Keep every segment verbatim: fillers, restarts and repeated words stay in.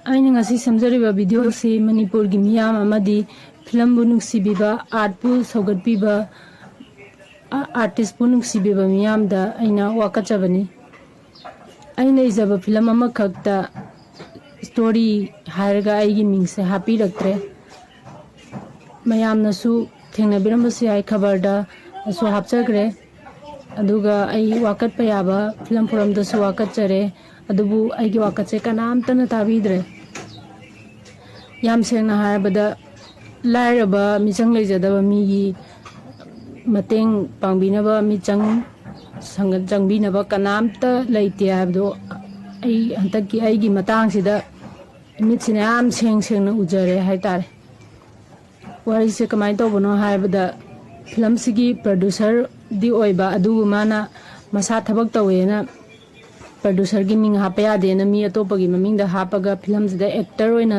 ꯑꯩꯅ ꯉꯁꯤ ꯁꯦꯝꯖꯔꯤꯕ ꯚꯤꯗꯤꯑꯣ ꯑꯁꯤ ꯃꯅꯤꯄꯨꯔꯒꯤ ꯃꯤꯌꯥꯝ ꯑꯃꯗꯤ ꯐꯤꯂꯝꯕꯨ ꯅꯨꯡꯁꯤꯕꯤꯕ, ꯑꯥꯔꯠꯄꯨ ꯁꯧꯒꯠꯄꯤꯕ, ꯑꯥꯔꯇꯤꯁꯄꯨ ꯅꯨꯡꯁꯤꯕꯤꯕ ꯃꯤꯌꯥꯝꯗ ꯑꯩꯅ ꯋꯥꯀꯠꯆꯕꯅꯤ꯫ ꯑꯩꯅ ꯏꯖꯕ ꯐꯤꯂꯝ ꯑꯃꯈꯛꯇ ꯁ꯭ꯇꯣꯔꯤ ꯍꯥꯏꯔꯒ ꯑꯩꯒꯤ ꯃꯤꯡꯁꯦ ꯍꯥꯞꯄꯤꯔꯛꯇ꯭ꯔꯦ꯫ ꯃꯌꯥꯝꯅꯁꯨ ꯊꯦꯡꯅꯕꯤꯔꯝꯕꯁꯨ ꯌꯥꯏ, ꯈꯕꯔꯗꯁꯨ ꯍꯥꯞꯆꯈ꯭ꯔꯦ꯫ ꯑꯗꯨꯒ ꯑꯩ ꯋꯥꯀꯠꯄ ꯌꯥꯕ ꯐꯤꯂꯝ ꯐꯣꯔꯝꯗꯁꯨ ꯋꯥꯀꯠꯆꯔꯦ꯫ ꯑꯗꯨꯕꯨ ꯑꯩꯒꯤ ꯋꯥꯀꯠꯁꯦ ꯀꯅꯥꯝꯇꯅ ꯇꯥꯕꯤꯗ꯭ꯔꯦ꯫ ꯌꯥꯝ ꯁꯦꯡꯅ ꯍꯥꯏꯔꯕꯗ, ꯂꯥꯏꯔꯕ, ꯃꯤꯆꯪ ꯂꯩꯖꯗꯕ ꯃꯤꯒꯤ ꯃꯇꯦꯡ ꯄꯥꯡꯕꯤꯅꯕ ꯃꯤꯆꯪ ꯁꯪꯒ-, ꯆꯪꯕꯤꯅꯕ ꯀꯅꯥꯝꯇ ꯂꯩꯇꯦ ꯍꯥꯏꯕꯗꯣ ꯑꯩ ꯍꯟꯗꯛꯀꯤ ꯑꯩꯒꯤ ꯃꯇꯥꯡꯁꯤꯗ ꯃꯤꯠꯁꯤꯅ ꯌꯥꯝ ꯁꯦꯡ ꯁꯦꯡꯅ ꯎꯖꯔꯦ ꯍꯥꯏꯇꯥꯔꯦ꯫ ꯋꯥꯔꯤꯁꯦ ꯀꯃꯥꯏꯅ ꯇꯧꯕꯅꯣ ꯍꯥꯏꯕꯗ, ꯐꯤꯂꯝꯁꯤꯒꯤ ꯄ꯭ꯔꯣꯗ꯭ꯌꯨꯁꯔꯗꯤ ꯑꯣꯏꯕ, ꯑꯗꯨꯕꯨ ꯃꯥꯅ ꯃꯁꯥ ꯊꯕꯛ ꯇꯧꯋꯦꯅ ꯄ꯭ꯔꯣꯗ꯭ꯌꯨꯁꯔꯒꯤ ꯃꯤꯡ ꯍꯥꯞꯄ ꯌꯥꯗꯦꯅ ꯃꯤ ꯑꯇꯣꯞꯄꯒꯤ ꯃꯃꯤꯡꯗ ꯍꯥꯞꯄꯒ ꯐꯤꯂꯝꯁꯤꯗ ꯑꯦꯛꯇꯔ ꯑꯣꯏꯅ,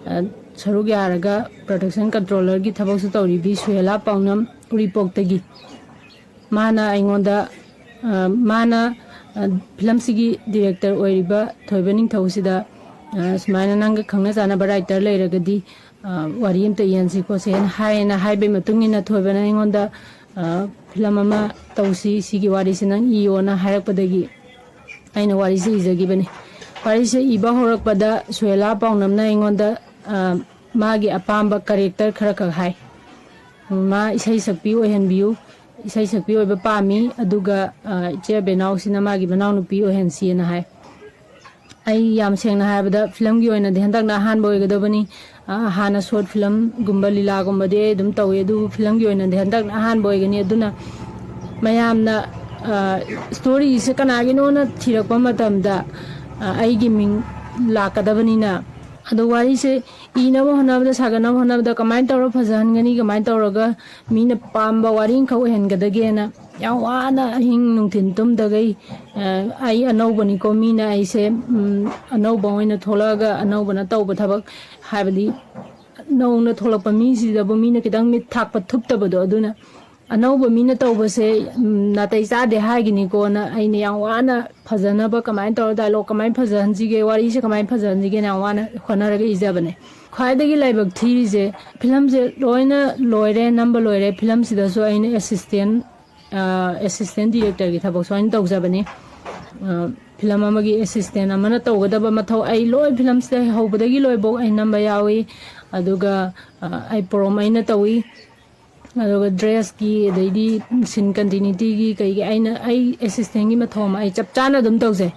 ꯑ, ꯁꯔꯨꯛ ꯌꯥꯔꯒ ꯄ꯭ꯔꯣꯗꯛꯁꯟ ꯀꯟꯇ꯭ꯔꯣꯂꯔꯒꯤ ꯊꯕꯛꯁꯨ ꯇꯧꯔꯤꯕꯤ ꯁꯨꯍꯦꯂꯥ ꯄꯥꯎꯅꯝ ꯎꯔꯤꯄꯣꯛꯇꯒꯤ꯫ ꯃꯥꯅ ꯑꯩꯉꯣꯟꯗ, ꯑ, ꯃꯥꯅ, ꯑ, ꯐꯤꯂꯝꯁꯤꯒꯤ ꯗꯤꯔꯦꯛꯇꯔ ꯑꯣꯏꯔꯤꯕ ꯊꯣꯏꯕ ꯅꯤꯡꯊꯧꯁꯤꯗ, ꯑ, ꯁꯨꯃꯥꯏꯅ ꯅꯪꯒ ꯈꯪꯅ ꯆꯥꯟꯅꯕ ꯔꯥꯏꯇꯔ ꯂꯩꯔꯒꯗꯤ, ꯑ, ꯋꯥꯔꯤ ꯑꯝꯇ ꯏꯍꯟꯁꯤ ꯈꯣꯠꯁꯤ ꯍꯥꯏꯅ ꯍꯥꯏꯌꯦꯅ ꯍꯥꯏꯕꯒꯤ ꯃꯇꯨꯡ ꯏꯟꯅ ꯊꯣꯏꯕꯅ ꯑꯩꯉꯣꯟꯗ, ꯑ, ꯐꯤꯂꯝ ꯑꯃ ꯇꯧꯁꯤ, ꯁꯤꯒꯤ ꯋꯥꯔꯤꯁꯤ ꯅꯪ ꯏꯌꯣꯅ ꯍꯥꯏꯔꯛꯄꯗꯒꯤ ꯑꯩꯅ ꯋꯥꯔꯤꯁꯦ ꯏꯖꯈꯤꯕꯅꯤ꯫ ꯋꯥꯔꯤꯁꯦ ꯏꯕ ꯍꯧꯔꯛꯄꯗ ꯁꯨꯍꯦꯂꯥ ꯄꯥꯎꯅꯝꯅ ꯑꯩꯉꯣꯟꯗ, ꯑ, ꯃꯥꯒꯤ ꯑꯄꯥꯝꯕ ꯀꯔꯦꯛꯇꯔ ꯈꯔ ꯈꯛ ꯍꯥꯏ꯫ ꯃꯥ ꯏꯁꯩ ꯁꯛꯄꯤ ꯑꯣꯏꯍꯟꯕꯤꯌꯨ, ꯏꯁꯩ ꯁꯛꯄꯤ ꯑꯣꯏꯕ ꯄꯥꯝꯃꯤ, ꯑꯗꯨꯒ, ꯑ, ꯏꯆꯦ ꯕꯦꯅꯥꯎꯁꯤꯅ ꯃꯥꯒꯤ ꯃꯅꯥꯎꯅꯨꯄꯤ ꯑꯣꯏꯍꯟꯁꯤꯅ ꯍꯥꯏ꯫ ꯑꯩ ꯌꯥꯝ ꯁꯦꯡꯅ ꯍꯥꯏꯔꯕꯗ, ꯐꯤꯂꯝꯒꯤ ꯑꯣꯏꯅꯗꯤ ꯍꯟꯗꯛꯅ ꯑꯍꯥꯟꯕ ꯑꯣꯏꯒꯗꯕꯅꯤ꯫ ꯑ, ꯍꯥꯟꯅ ꯁꯣꯔꯠ ꯐꯤꯂꯝꯒꯨꯝꯕ, ꯂꯤꯂꯥꯒꯨꯝꯕꯗꯤ ꯑꯩ ꯑꯗꯨꯝ ꯇꯧꯏ, ꯑꯗꯨꯕꯨ ꯐꯤꯂꯝꯒꯤ ꯑꯣꯏꯅꯗꯤ ꯍꯟꯗꯛꯅ ꯑꯍꯥꯟꯕ ꯑꯣꯏꯒꯅꯤ꯫ ꯑꯗꯨꯅ ꯃꯌꯥꯝꯅ, ꯑ, ꯁ꯭ꯇꯣꯔꯤꯁꯦ ꯀꯅꯥꯒꯤꯅꯣꯅ ꯊꯤꯔꯛꯄ ꯃꯇꯝꯗ, ꯑ, ꯑꯩꯒꯤ ꯃꯤꯡ ꯂꯥꯛꯀꯗꯕꯅꯤꯅ, ꯑꯗꯣ ꯋꯥꯔꯤꯁꯦ ꯏꯅꯕ ꯍꯣꯠꯅꯕꯗ, ꯁꯥꯒꯠꯅꯕ ꯍꯣꯠꯅꯕꯗ ꯀꯃꯥꯏꯅ ꯇꯧꯔ ꯐꯖꯍꯟꯒꯅꯤ, ꯀꯃꯥꯏꯅ ꯇꯧꯔꯒ ꯃꯤꯅ ꯄꯥꯝꯕ ꯋꯥꯔꯤ ꯑꯃꯈꯛ ꯑꯣꯏꯍꯟꯒꯗꯒꯦꯅ ꯌꯥꯝ ꯋꯥꯅ ꯑꯍꯤꯡ ꯅꯨꯡꯊꯤꯜ ꯇꯨꯝꯗꯈꯩ, ꯑ, ꯑꯩ ꯑꯅꯧꯕꯅꯤꯀꯣ, ꯃꯤꯅ ꯑꯩꯁꯦ, ꯎꯝ, ꯑꯅꯧꯕ ꯑꯣꯏꯅ ꯊꯣꯛꯂꯛꯑꯒ ꯑꯅꯧꯕꯅ ꯇꯧꯕ ꯊꯕꯛ, ꯍꯥꯏꯕꯗꯤ ꯅꯧꯅ ꯊꯣꯛꯂꯛꯄ ꯃꯤꯁꯤꯗꯕꯨ ꯃꯤꯅ ꯈꯤꯇꯪ ꯃꯤꯠ ꯊꯥꯛꯄ ꯊꯨꯞꯇꯕꯗꯣ, ꯑꯗꯨꯅ ꯑꯅꯧꯕ ꯃꯤꯅ ꯇꯧꯕꯁꯦ, ꯎꯝ, ꯅꯥꯇꯩ ꯆꯥꯗꯦ ꯍꯥꯏꯒꯤꯅꯤꯀꯣꯅ ꯑꯩꯅ ꯌꯥꯝ ꯋꯥꯅ ꯐꯖꯅꯕ, ꯀꯃꯥꯏꯅ ꯇꯧꯔ dialogue ꯀꯃꯥꯏꯅ ꯐꯖꯍꯟꯁꯤꯒꯦ, ꯋꯥꯔꯤꯁꯦ ꯀꯃꯥꯏꯅ ꯐꯖꯍꯟꯁꯤꯒꯦꯅ ꯌꯥꯝ ꯋꯥꯅ ꯍꯣꯠꯅꯔꯒ ꯏꯖꯕꯅꯦ꯫ ꯈ꯭ꯋꯥꯏꯗꯒꯤ ꯂꯥꯏꯕꯛ ꯊꯤꯔꯤꯁꯦ, ꯐꯤꯂꯝꯁꯦ ꯂꯣꯏꯅ ꯂꯣꯏꯔꯦ, ꯅꯝꯕ ꯂꯣꯏꯔꯦ, ꯐꯤꯂꯝꯁꯤꯗꯁꯨ ꯑꯩꯅ assistant, ꯑ, assistant directorꯒꯤ ꯊꯕꯛꯁꯨ ꯑꯩꯅ ꯇꯧꯖꯕꯅꯤ꯫ ꯑ, ꯐꯤꯂꯝ ꯑꯃꯒꯤ assistant ꯑꯃꯅ ꯇꯧꯒꯗꯕ ꯃꯊꯧ ꯑꯩ ꯂꯣꯏ, ꯐꯤꯂꯝꯁꯤꯗ ꯍꯧꯕꯗꯒꯤ ꯂꯣꯏꯕꯧ ꯑꯩ ꯅꯝꯕ ꯌꯥꯎꯏ꯫ ꯑꯗꯨꯒ, ꯑ, ꯑꯩ ꯄꯣꯔꯣꯝ ꯑꯩꯅ ꯇꯧꯏ꯫ ꯑꯗꯨꯒ dressꯀꯤ, ꯑꯗꯩꯗꯤ scene continuityꯒꯤ ꯀꯩꯒꯤ ꯑꯩꯅ, ꯑꯩ assistantꯒꯤ ꯃꯊꯧ ꯑꯃ ꯑꯩ ꯆꯞ ꯆꯥꯅ ꯑꯗꯨꯝ ꯇꯧꯖꯩ꯫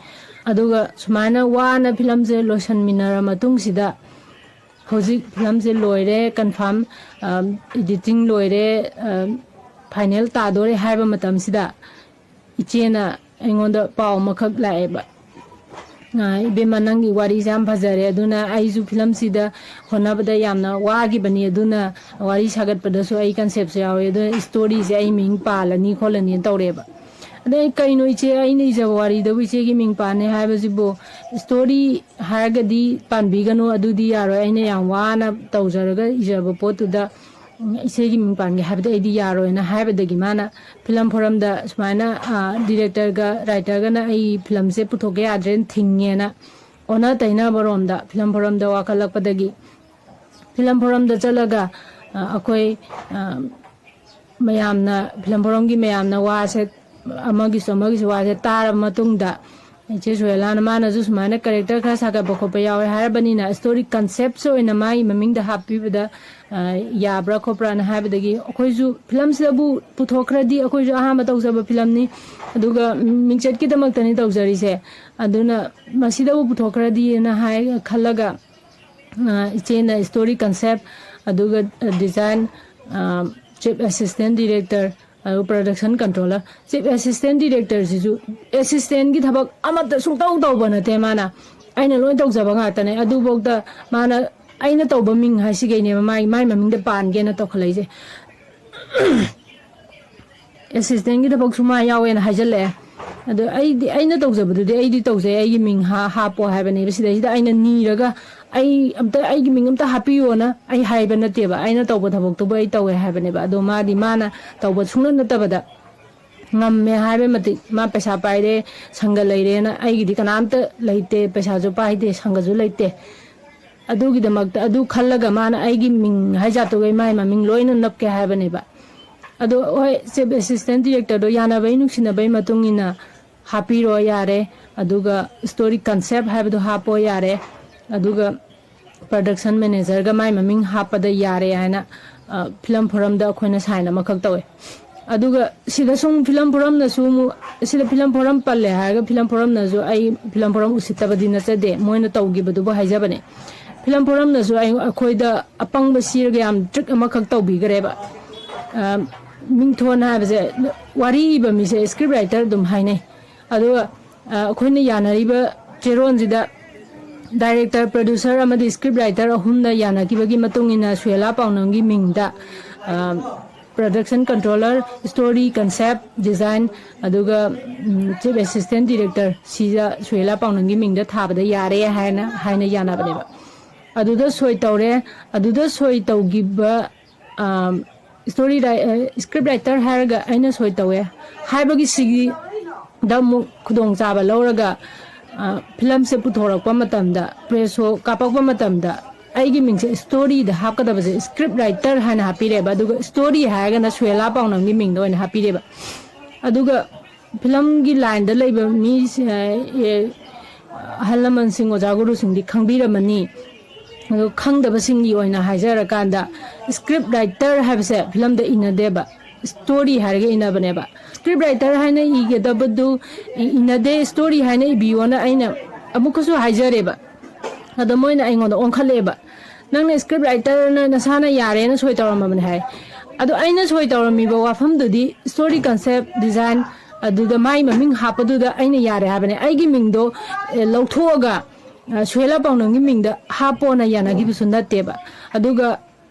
ꯑꯗꯨꯒ ꯁꯨꯃꯥꯏꯅ ꯋꯥꯅ ꯐꯤꯂꯝꯁꯦ ꯂꯣꯏꯁꯟꯃꯤꯟꯅꯔ ꯃꯇꯨꯡꯁꯤꯗ, ꯍꯧꯖꯤꯛ ꯐꯤꯂꯝꯁꯦ ꯂꯣꯏꯔꯦ, confirm, ꯑ, editing ꯂꯣꯏꯔꯦ, ꯑ, final ꯇꯥꯗꯣꯔꯦ ꯍꯥꯏꯕ ꯃꯇꯝꯁꯤꯗ, ꯏꯆꯦꯅ ꯑꯩꯉꯣꯟꯗ ꯄꯥꯎ ꯑꯃꯈꯛ ꯂꯥꯛꯑꯦꯕ, "ꯑ, ꯏꯕꯦꯝꯃ, ꯅꯪꯒꯤ ꯋꯥꯔꯤꯁꯦ ꯌꯥꯝ ꯐꯖꯔꯦ, ꯑꯗꯨꯅ ꯑꯩꯁꯨ ꯐꯤꯂꯝꯁꯤꯗ ꯍꯣꯠꯅꯕꯗ ꯌꯥꯝꯅ ꯋꯥꯈꯤꯕꯅꯤ, ꯑꯗꯨꯅ ꯋꯥꯔꯤ ꯁꯥꯒꯠꯄꯗꯁꯨ ꯑꯩ conceptꯁꯨ ꯌꯥꯎꯋꯦ, ꯑꯗꯨꯅ storyꯁꯦ ꯑꯩ ꯃꯤꯡ ꯄꯥꯜꯂꯅꯤ ꯈꯣꯠꯂꯅꯤꯅ" ꯇꯧꯔꯛꯑꯦꯕ꯫ ꯑꯗꯩ ꯑꯩ, "ꯀꯩꯅꯣ ꯏꯆꯦ, ꯑꯩꯅ ꯏꯖꯕ ꯋꯥꯔꯤꯗꯕꯨ ꯏꯆꯦꯒꯤ ꯃꯤꯡ ꯄꯥꯟꯅꯤ ꯍꯥꯏꯕꯁꯤꯕꯨ, story ꯍꯥꯏꯔꯒꯗꯤ ꯄꯥꯟꯕꯤꯒꯅꯨ, ꯑꯗꯨꯗꯤ ꯌꯥꯔꯣꯏ, ꯑꯩꯅ ꯌꯥꯝ ꯋꯥꯅ ꯇꯧꯖꯔꯒ ꯏꯖꯕ ꯄꯣꯠꯇꯨꯗ, ꯎꯝ, ꯏꯆꯦꯒꯤ ꯃꯤꯡ ꯄꯥꯟꯒꯦ ꯍꯥꯏꯕꯗꯤ ꯑꯩꯗꯤ ꯌꯥꯔꯣꯏꯅ" ꯍꯥꯏꯕꯗꯒꯤ ꯃꯥꯅ ꯐꯤꯂꯝ ꯐꯣꯔꯝꯗ ꯁꯨꯃꯥꯏꯅ, ꯑ, directorꯒ writerꯒꯅ ꯑꯩ ꯐꯤꯂꯝꯁꯦ ꯄꯨꯊꯣꯛꯀꯦ ꯌꯥꯗ꯭ꯔꯦꯅ ꯊꯤꯡꯉꯦꯅ ꯑꯣꯟꯅ ꯇꯩꯅꯕꯔꯣꯝꯗ ꯐꯤꯂꯝ ꯐꯣꯔꯝꯗ ꯋꯥꯀꯠꯂꯛꯄꯗꯒꯤ ꯐꯤꯂꯝ ꯐꯣꯔꯝꯗ ꯆꯠꯂꯒ, ꯑ, ꯑꯩꯈꯣꯏ, ꯑ, ꯃꯌꯥꯝꯅ, ꯐꯤꯂꯝ ꯐꯣꯔꯝꯒꯤ ꯃꯌꯥꯝꯅ ꯋꯥꯁꯦ, ꯑꯃꯒꯤꯁꯨ ꯑꯃꯒꯤꯁꯨ ꯋꯥꯁꯦ ꯇꯥꯔꯕ ꯃꯇꯨꯡꯗ, ꯏꯆꯦ ꯁꯣꯍꯦꯂꯥꯅ, ꯃꯥꯅꯁꯨ ꯁꯨꯃꯥꯏꯅ character ꯈꯔ ꯁꯥꯒꯠꯄ ꯈꯣꯠꯄ ꯌꯥꯎꯋꯦ ꯍꯥꯏꯔꯕꯅꯤꯅ, story conceptꯁꯦ ꯑꯣꯏꯅ ꯃꯥꯒꯤ ꯃꯃꯤꯡꯗ ꯍꯥꯞꯄꯤꯕꯗ, ꯑ, ꯌꯥꯕ꯭ꯔꯥ ꯈꯣꯠꯄ꯭ꯔꯥꯅ ꯍꯥꯏꯕꯗꯒꯤ, ꯑꯩꯈꯣꯏꯁꯨ ꯐꯤꯂꯝꯁꯤꯗꯕꯨ ꯄꯨꯊꯣꯛꯈ꯭ꯔꯗꯤ ꯑꯩꯈꯣꯏꯁꯨ ꯑꯍꯥꯟꯕ ꯇꯧꯖꯕ ꯐꯤꯂꯝꯅꯤ, ꯑꯗꯨꯒ ꯃꯤꯡꯆꯠꯀꯤꯗꯃꯛꯇꯅꯤ ꯇꯧꯖꯔꯤꯁꯦ, ꯑꯗꯨꯅ ꯃꯁꯤꯗꯕꯨ ꯄꯨꯊꯣꯛꯈ꯭ꯔꯗꯤꯅ ꯍꯥꯏ ꯈꯜꯂꯒ, ꯑ, ꯏꯆꯦꯅ story concept, ꯑꯗꯨꯒ design, ꯑ, chief assistant director, ꯑꯗꯨꯒ production controller, chief assistant directorꯁꯤꯁꯨ assistantꯀꯤ ꯊꯕꯛ ꯑꯃꯠꯇ ꯁꯨꯡꯇꯧ ꯇꯧꯕ ꯅꯠꯇꯦ ꯃꯥꯅ, ꯑꯩꯅ ꯂꯣꯏ ꯇꯧꯖꯕ ꯉꯥꯛꯇꯅꯦ꯫ ꯑꯗꯨꯐꯥꯎꯗ ꯃꯥꯅ, ꯑꯩꯅ ꯇꯧꯕ ꯃꯤꯡ ꯍꯥꯏꯁꯤꯈꯩꯅꯦꯕ ꯃꯥꯏ, ꯃꯥꯏ ꯃꯃꯤꯡꯗ ꯄꯥꯟꯒꯦꯅ ꯇꯧꯈꯠꯂꯛꯏꯁꯦ꯫ Assistantꯀꯤ ꯊꯕꯛꯁꯨ ꯃꯥ ꯌꯥꯎꯋꯦꯅ ꯍꯥꯏꯖꯜꯂꯛꯑꯦ꯫ ꯑꯗꯣ ꯑꯩꯗꯤ, ꯑꯩꯅ ꯇꯧꯖꯕꯗꯨꯗꯤ ꯑꯩꯗꯤ ꯇꯧꯖꯩ, ꯑꯩꯒꯤ ꯃꯤꯡ ꯍꯥ-, ꯍꯥꯞꯄꯣ ꯍꯥꯏꯕꯅꯦꯕ꯫ ꯁꯤꯗꯩꯁꯤꯗ ꯑꯩꯅ ꯅꯤꯔꯒ, "ꯑꯩ ꯑꯝꯇ ꯑꯩꯒꯤ ꯃꯤꯡ ꯑꯝꯇ ꯍꯥꯞꯄꯤꯌꯣꯅ" ꯑꯩ ꯍꯥꯏꯕ ꯅꯠꯇꯦꯕ꯫ ꯑꯩꯅ ꯇꯧꯕ ꯊꯕꯛꯇꯨꯕꯨ ꯑꯩ ꯇꯧꯋꯦ ꯍꯥꯏꯕꯅꯦꯕ꯫ ꯑꯗꯣ ꯃꯥꯗꯤ, ꯃꯥꯅ ꯇꯧꯕ ꯁꯨꯡꯅꯠ ꯅꯠꯇꯕꯗ, ꯉꯝꯃꯦ ꯍꯥꯏꯕꯩ ꯃꯇꯤꯛ, ꯃꯥ ꯄꯩꯁꯥ ꯄꯥꯏꯔꯦ, ꯁꯪꯒ ꯂꯩꯔꯦꯅ, ꯑꯩꯒꯤꯗꯤ ꯀꯅꯥꯝꯇ ꯂꯩꯇꯦ, ꯄꯩꯁꯥꯁꯨ ꯄꯥꯏꯗꯦ, ꯁꯪꯒꯁꯨ ꯂꯩꯇꯦ꯫ ꯑꯗꯨꯒꯤꯗꯃꯛꯇ, ꯑꯗꯨ ꯈꯜꯂꯒ ꯃꯥꯅ ꯑꯩꯒꯤ ꯃꯤꯡ ꯍꯥꯏ ꯖꯥꯠꯇꯨꯒꯩ ꯃꯥꯏ ꯃꯃꯤꯡ ꯂꯣꯏꯅ ꯅꯞꯀꯦ ꯍꯥꯏꯕꯅꯦꯕ꯫ ꯑꯗꯣ ꯍꯣꯏ, ꯆꯤꯐ ꯑꯦꯁꯤꯁꯇꯦꯟ ꯗꯤꯔꯦꯛꯇꯔꯗꯣ ꯌꯥꯅꯕꯩ ꯅꯨꯡꯁꯤꯅꯕꯩ ꯃꯇꯨꯡ ꯏꯟꯅ ꯍꯥꯞꯄꯤꯔꯣ ꯌꯥꯔꯦ, ꯑꯗꯨꯒ ꯁ꯭ꯇꯣꯔꯤ ꯀꯟꯁꯦꯞ ꯍꯥꯏꯕꯗꯣ ꯍꯥꯞꯄꯣ ꯌꯥꯔꯦ, ꯑꯗꯨꯒ ꯄ꯭ꯔꯗꯛꯁꯟ ꯃꯦꯅꯦꯖꯔꯒ ꯃꯥꯏ ꯃꯃꯤꯡ ꯍꯥꯞꯄꯗ ꯌꯥꯔꯦ ꯍꯥꯏꯅ, ꯑ, ꯐꯤꯂꯝ ꯐꯣꯔꯝꯗ ꯑꯩꯈꯣꯏꯅ ꯁꯥꯏꯟ ꯑꯃꯈꯛ ꯇꯧꯋꯦ꯫ ꯑꯗꯨꯒ ꯁꯤꯗ ꯁꯨꯝ ꯐꯤꯂꯝ ꯐꯣꯔꯝꯅꯁꯨ ꯑꯃꯨꯛ, ꯁꯤꯗ ꯐꯤꯂꯝ ꯐꯣꯔꯝ ꯄꯜꯂꯦ ꯍꯥꯏꯔꯒ ꯐꯤꯂꯝ ꯐꯣꯔꯝꯅꯁꯨ ꯑꯩ ꯐꯤꯂꯝ ꯐꯣꯔꯝ ꯎꯁꯤꯠꯇꯕꯗꯤ ꯅꯠꯆꯗꯦ, ꯃꯣꯏꯅ ꯇꯧꯈꯤꯕꯗꯨꯕꯨ ꯍꯥꯏꯖꯕꯅꯦ꯫ ꯐꯤꯂꯝ ꯐꯣꯔꯝꯅꯁꯨ ꯑꯩ-, ꯑꯩꯈꯣꯏꯗ ꯑꯄꯪꯕ ꯁꯤꯔꯒ ꯌꯥꯝ ꯇ꯭ꯔꯤꯛ ꯑꯃꯈꯛ ꯇꯧꯕꯤꯈ꯭ꯔꯦꯕ꯫ ꯑ, ꯃꯤꯡꯊꯣꯟ ꯍꯥꯏꯕꯁꯦ, ꯋꯥꯔꯤ ꯏꯕ ꯃꯤꯁꯦ ꯁ꯭ꯀ꯭ꯔꯤꯞ ꯔꯥꯏꯇꯔ ꯑꯗꯨꯝ ꯍꯥꯏꯅꯩ꯫ ꯑꯗꯨꯒ, ꯑ, ꯑꯩꯈꯣꯏꯅ ꯌꯥꯅꯔꯤꯕ ꯆꯦꯔꯣꯟꯁꯤꯗ ꯗꯥꯏꯔꯦꯛꯇꯔ, ꯄ꯭ꯔꯣꯗ꯭ꯌꯨꯁꯔ ꯑꯃꯗꯤ ꯁ꯭ꯀ꯭ꯔꯤꯞ ꯔꯥꯏꯇꯔ ꯑꯍꯨꯝꯅ ꯌꯥꯅꯈꯤꯕꯒꯤ ꯃꯇꯨꯡ ꯏꯟꯅ ꯁꯨꯍꯦꯂꯥ ꯄꯥꯎꯅꯝꯒꯤ ꯃꯤꯡꯗ, ꯑ, production controller, story concept design, ꯑꯗꯨꯒ, ꯎꯝ, ꯆꯤꯐ ꯑꯦꯁꯤꯁꯇꯦꯟ ꯗꯤꯔꯦꯛꯇꯔ, ꯁꯤꯗ ꯁꯨꯍꯦꯂꯥ ꯄꯥꯎꯅꯝꯒꯤ ꯃꯤꯡꯗ ꯊꯥꯕꯗ ꯌꯥꯔꯦ ꯍꯥꯏꯅ, ꯍꯥꯏꯅ ꯌꯥꯅꯕꯅꯦꯕ꯫ ꯑꯗꯨꯗ ꯁꯣꯏ ꯇꯧꯔꯦ꯫ ꯑꯗꯨꯗ ꯁꯣꯏ ꯇꯧꯈꯤꯕ, ꯑ, ꯁ꯭ꯇꯣꯔꯤ ꯔꯥꯏ-, ꯑ, ꯁ꯭ꯀ꯭ꯔꯤꯞ ꯔꯥꯏꯇꯔ ꯍꯥꯏꯔꯒ ꯑꯩꯅ ꯁꯣꯏ ꯇꯧꯋꯦ ꯍꯥꯏꯕꯒꯤ ꯁꯤꯒꯤꯗ ꯑꯃꯨꯛ ꯈꯨꯗꯣꯡꯆꯥꯕ ꯂꯧꯔꯒ, ꯑ, ꯐꯤꯂꯝꯁꯦ ꯄꯨꯊꯣꯔꯛꯄ ꯃꯇꯝꯗ, ꯄ꯭ꯔꯦꯁ ꯁꯣ ꯀꯥꯞꯄꯛꯄ ꯃꯇꯝꯗ ꯑꯩꯒꯤ ꯃꯤꯡꯁꯦ ꯁ꯭ꯇꯣꯔꯤꯗ ꯍꯥꯞꯀꯗꯕꯁꯦ ꯁ꯭ꯀ꯭ꯔꯤꯞ ꯔꯥꯏꯇꯔ ꯍꯥꯏꯅ ꯍꯥꯞꯄꯤꯔꯦꯕ, ꯑꯗꯨꯒ ꯁ꯭ꯇꯣꯔꯤ ꯍꯥꯏꯔꯒꯅ ꯁꯨꯍꯦꯂꯥ ꯄꯥꯎꯅꯝꯒꯤ ꯃꯤꯡꯗ ꯑꯣꯏꯅ ꯍꯥꯞꯄꯤꯔꯦꯕ꯫ ꯑꯗꯨꯒ ꯐꯤꯂꯝꯒꯤ ꯂꯥꯏꯟꯗ ꯂꯩꯕ ꯃꯤ, ꯑꯦ, ꯑꯍꯜ ꯂꯃꯟꯁꯤꯡ, ꯑꯣꯖꯥ ꯒꯨꯔꯨꯁꯤꯡꯗꯤ ꯈꯪꯕꯤꯔꯝꯃꯅꯤ꯫ ꯑꯗꯣ ꯈꯪꯗꯕꯁꯤꯡꯒꯤ ꯑꯣꯏꯅ ꯍꯥꯏꯖꯔꯀꯥꯟꯗ, ꯁ꯭ꯀ꯭ꯔꯤꯞ ꯔꯥꯏꯇꯔ ꯍꯥꯏꯕꯁꯦ ꯐꯤꯂꯝꯗ ꯏꯅꯗꯦꯕ, ꯁ꯭ꯇꯣꯔꯤ ꯍꯥꯏꯔꯒ ꯏꯅꯕꯅꯦꯕ꯫ ꯁ꯭ꯀ꯭ꯔꯤꯞ ꯔꯥꯏꯇꯔ ꯍꯥꯏꯅ ꯏꯒꯗꯕꯗꯨ ꯏ-, ꯏꯅꯗꯦ, ꯁ꯭ꯇꯣꯔꯤ ꯍꯥꯏꯅ ꯏꯕꯤꯌꯣꯅ ꯑꯩꯅ ꯑꯃꯨꯛꯀꯁꯨ ꯍꯥꯏꯖꯔꯦꯕ꯫ ꯑꯗꯣ ꯃꯣꯏꯅ ꯑꯩꯉꯣꯟꯗ ꯑꯣꯟꯈꯠꯂꯛꯑꯦꯕ, "ꯅꯪꯅ ꯁ꯭ꯀ꯭ꯔꯤꯞ ꯔꯥꯏꯇꯔꯅ ꯅꯁꯥꯅ ꯌꯥꯔꯦꯅ ꯁꯣꯏ ꯇꯧꯔꯝꯃꯕꯅꯦ" ꯍꯥꯏ꯫ ꯑꯗꯣ ꯑꯩꯅ ꯁꯣꯏ ꯇꯧꯔꯝꯃꯤꯕ ꯋꯥꯐꯝꯗꯨꯗꯤ ꯁ꯭ꯇꯣꯔꯤ ꯀꯟꯁꯦꯞ ꯗꯤꯖꯥꯏꯟ, ꯑꯗꯨꯗ ꯃꯥꯏ ꯃꯃꯤꯡ ꯍꯥꯞꯄꯗꯨꯗ ꯑꯩꯅ ꯌꯥꯔꯦ ꯍꯥꯏꯕꯅꯦ꯫ ꯑꯩꯒꯤ ꯃꯤꯡꯗꯣ, ꯑꯦ, ꯂꯧꯊꯣꯛꯑꯒ, ꯑ, ꯁꯨꯍꯦꯂꯥ ꯄꯥꯎꯅꯝꯒꯤ ꯃꯤꯡꯗ ꯍꯥꯞꯄꯣꯅ ꯌꯥꯅꯈꯤꯕꯁꯨ ꯅꯠꯇꯦꯕ꯫ ꯑꯗꯨꯒ